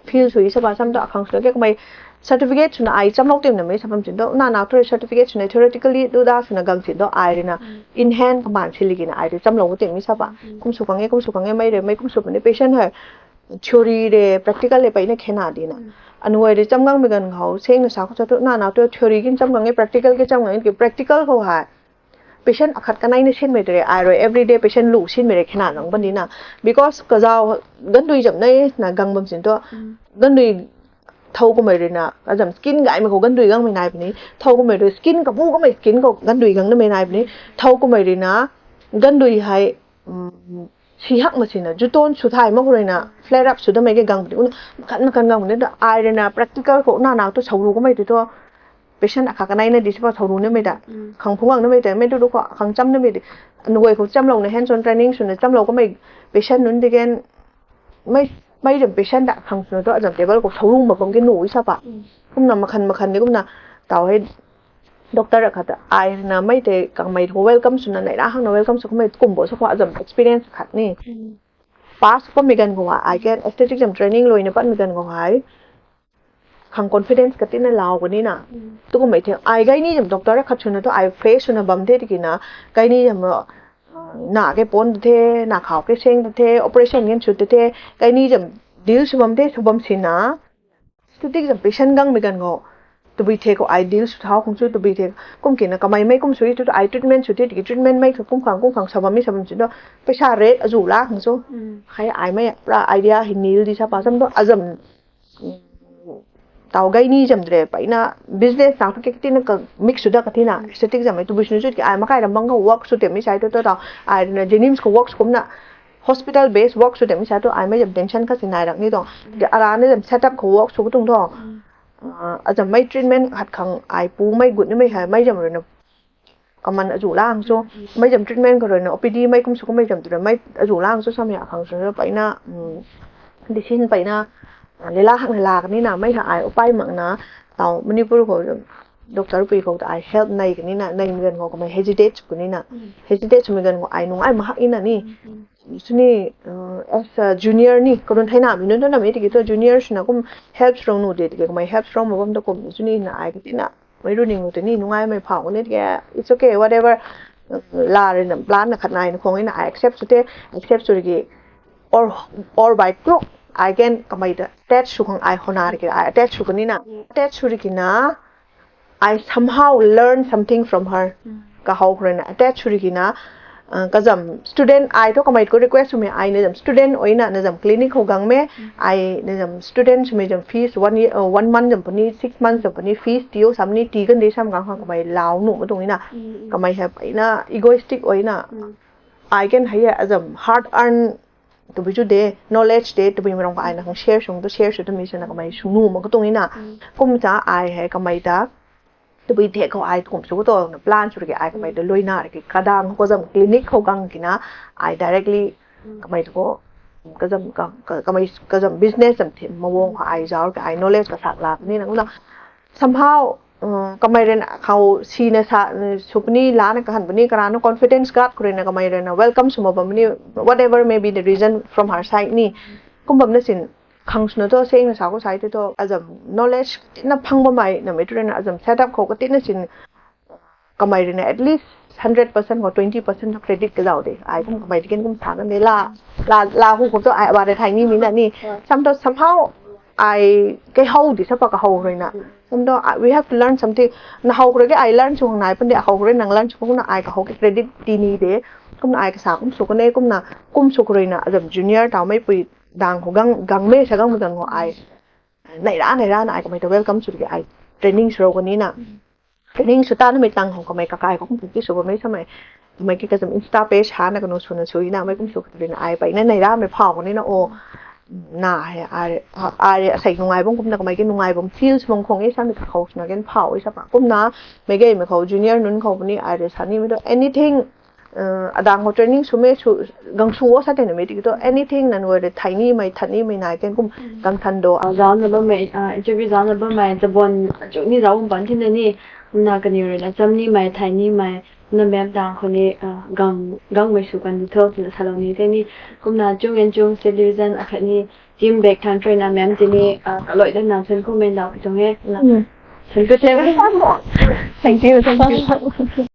feel sw sa pa sam tu akhang swna ke kamei certificate swna ai chamlou tim na mei sa bam sin tu na na tu certificate swna theoretically du da swna gang sin tu ai rui na in hand kaman sili kina ai rui chamlou tim mei sa pa kum sw khang e kum sw khang e mei rui mei kum sw puni patient hei theory de practical le peyna khena di na, anuai rui cham gangmei ganv khou seng na sa khou sa tu na na tu theory kin cham gang e practical ke cham gang e ki practical khou hei patient akhat kanei na sinmei tu re ai rui everyday patient lu sinmei re khena gang pan di na, because kazau gandui zam nei na gang bam sin tu gandui thow kummei rui na azam skin gaymei khou gandui gangmei nai puni, thow kummei rui skin kabu kamei skin khou gandui gang namei nai puni, thow kummei rui na gandui hei si hak ma sina juton sw thay mak khou rui na flare up sw damei ke gang puni kumna makhan makhan gang puni tu ai rui na practical khou na na tu sau ru kamei tu tu patient akhat kanei na di si pa sau ru namei ta khang phung gang namei ta mei tu du khou khang cham namei di, anuai khou chamlou na hands on training swna chamlou kamei patient nunc ti ken mei zam patient ta khang swna tu azam table khou sau ru ma bam ke nu sa pa kumna makhan makhan di kumna taw hei doctor akhat ta ai na mei tei kamei khou welcome swna nei ra hang na welcome sw kamei kum bo sa khou azam experience khat ni pass pammei ganv khou ai ken aesthetic zam training luina patmei ganv khou hei khang confidence katina lau kani na, tu kummei the ai gayni zam doctor akhat swna tu ai face swna bam the tiki na, gayni zam na ke pon the, na khou ke seng the, operation ngen sw the, gayni zam deal sw bam the sw bam sina aesthetic zam patient gangmei ganv khou tabui the khou ai deal sw thau khang chu tabui the kum kina kamei mei kum sw tu ai treatment sw the tiki treatment mei kum khang kum khang sa bammei sa bam si tu paisa rate azu la khang chu hei ai mei pura idea hei nil di sa pa sam tu azam taw gayni zam dre peyna business na ke katina ka mix sw da katina aesthetic zam mei tabui sw chu ki ai makai ram bang khou work sw temi sai tu tu taw ai na JNIMS khou work sw kumna hospital based work sw temi sai tu ai mei zam tension kha si nai rak ni tuang, ara ni zam setup khou work sw khou tuang tuang azam mei treatment khat khang ai pu mei gut nimei hei mei zam rui na kaman azu lang chu, mei zam treatment khou rui na OPD mei kum sw khou mei zam tu rui mei azu lang chu samei akhang sw peyna decision peyna lela hak na la kani na mei ha ai upai mak na taw Manipur khou doctor pui khou ta ai help nei kani na nei mi ganv khou kamei hesitate sw kani na hesitate swmei ganv khou ai nung ai mahak ina ni suni as a junior ni karun theina mi nunc tu na mi tiki tu junior swna kum help srou nu de tiki kamei help srou ma bam tu kum suni na ai katina mei runing nu tei ni nung ai mei phau ni tiki it's okay whatever la rui na plan na khat nai na khong ina ai accept sw the, accept sw riki or or by crook ai ken kamei ta attach sw khang ai hona riki ai attach sw kani na attach sw riki na I somehow learn something from her. Kahou khou rui na attach sw riki na kazam student ai tu kamei khou request swmei ai na zam student oina na zam clinic khou gang me ai na zam student swmei zam fees one year one month zam puni six months zam puni fees tiu sam ni ti kan de sam gang khang kamei lau nuh ma tuang ina kamei hei ina egoistic oina ai ken hei azam hard earn tabui chu de knowledge de tabui mei rong ka ai na khang share sw tu share sw tu mi swna kamei sw nuh ma khou tuang ina kum cha ai hei kamei ta tabui thek khou ai kum sw khou tuang na plan sw riki ai kamei ta luina riki kadang khou zam clinic khou gang kina ai directly kamei tu khou kazam kamei kazam business zam thim mawang khou ai zau riki ai knowledge kasak la ni na kumna somehow kamei rui na khou sina sa sw puni lana kahan puni karana confidence gap khou rui na kamei rui na welcome sw mak bam puni, whatever may be the reason from her side ni. Kum bam na sin khang swna thu seng na sa khou sai te thu azam knowledge katina phang bammei namei tu rui na azam setup khou katina sin kamei rui na at least hundred percent khou twenty percent credit kazau de. Ai kum kamei tiken kum sa na de la la la hu khou tu ai ba de thai ni mi na ni. Sam tu somehow ai kei how di sa pa kahow rui na. Sam tu we have to learn something. Na how khou rui ke ai learn sw hang nai pan de, how khou rui nang learn sw hang na ai kahow ke credit ti ni de. Kumna ai kasa kum sw kane kumna kum sw khou rui na azam junior tau mei pui dang khou gang gang mei sa gang mei gang khou ai nai ra nai ra na ai kamei tu welcome sw de ai training sw rou kani na. Training sw ta na mei tang khou kamei kakai khou kum pu ki sw ba mei samei kamei ki kazam Insta page ha na kanu sw na sw na mei kum sw khou rui na ai pai na nai ra mei phau kani na o na he ai ai asei nungai bam kumna kamei ki nungai bam feel sw bam khong e samei kakhou swna gen phau e sa pa kumna mei gei mei khou junior nunc khou puni ai rui sa ni mei tu anything adang khou training sw mei sw gang sw o sa te na mei tiki tu anything nang rui thai ni mei that ni mei nai ken kum gang than do. Zauc na bammei, interview zauc na bammei tabon chu ni zauc bam pan thina ni, kumna kaniw rui na cham ni mei thai ni mei na mem dang khou ni gang gangmei sw kan di tho twna salou ni the ni. Kumna chung en chung television akhat ni team bak thang trui na mem ti ni kaloi dan na thank you mei dau ki tuang e na. Thank you, thank you. Thank you, thank you.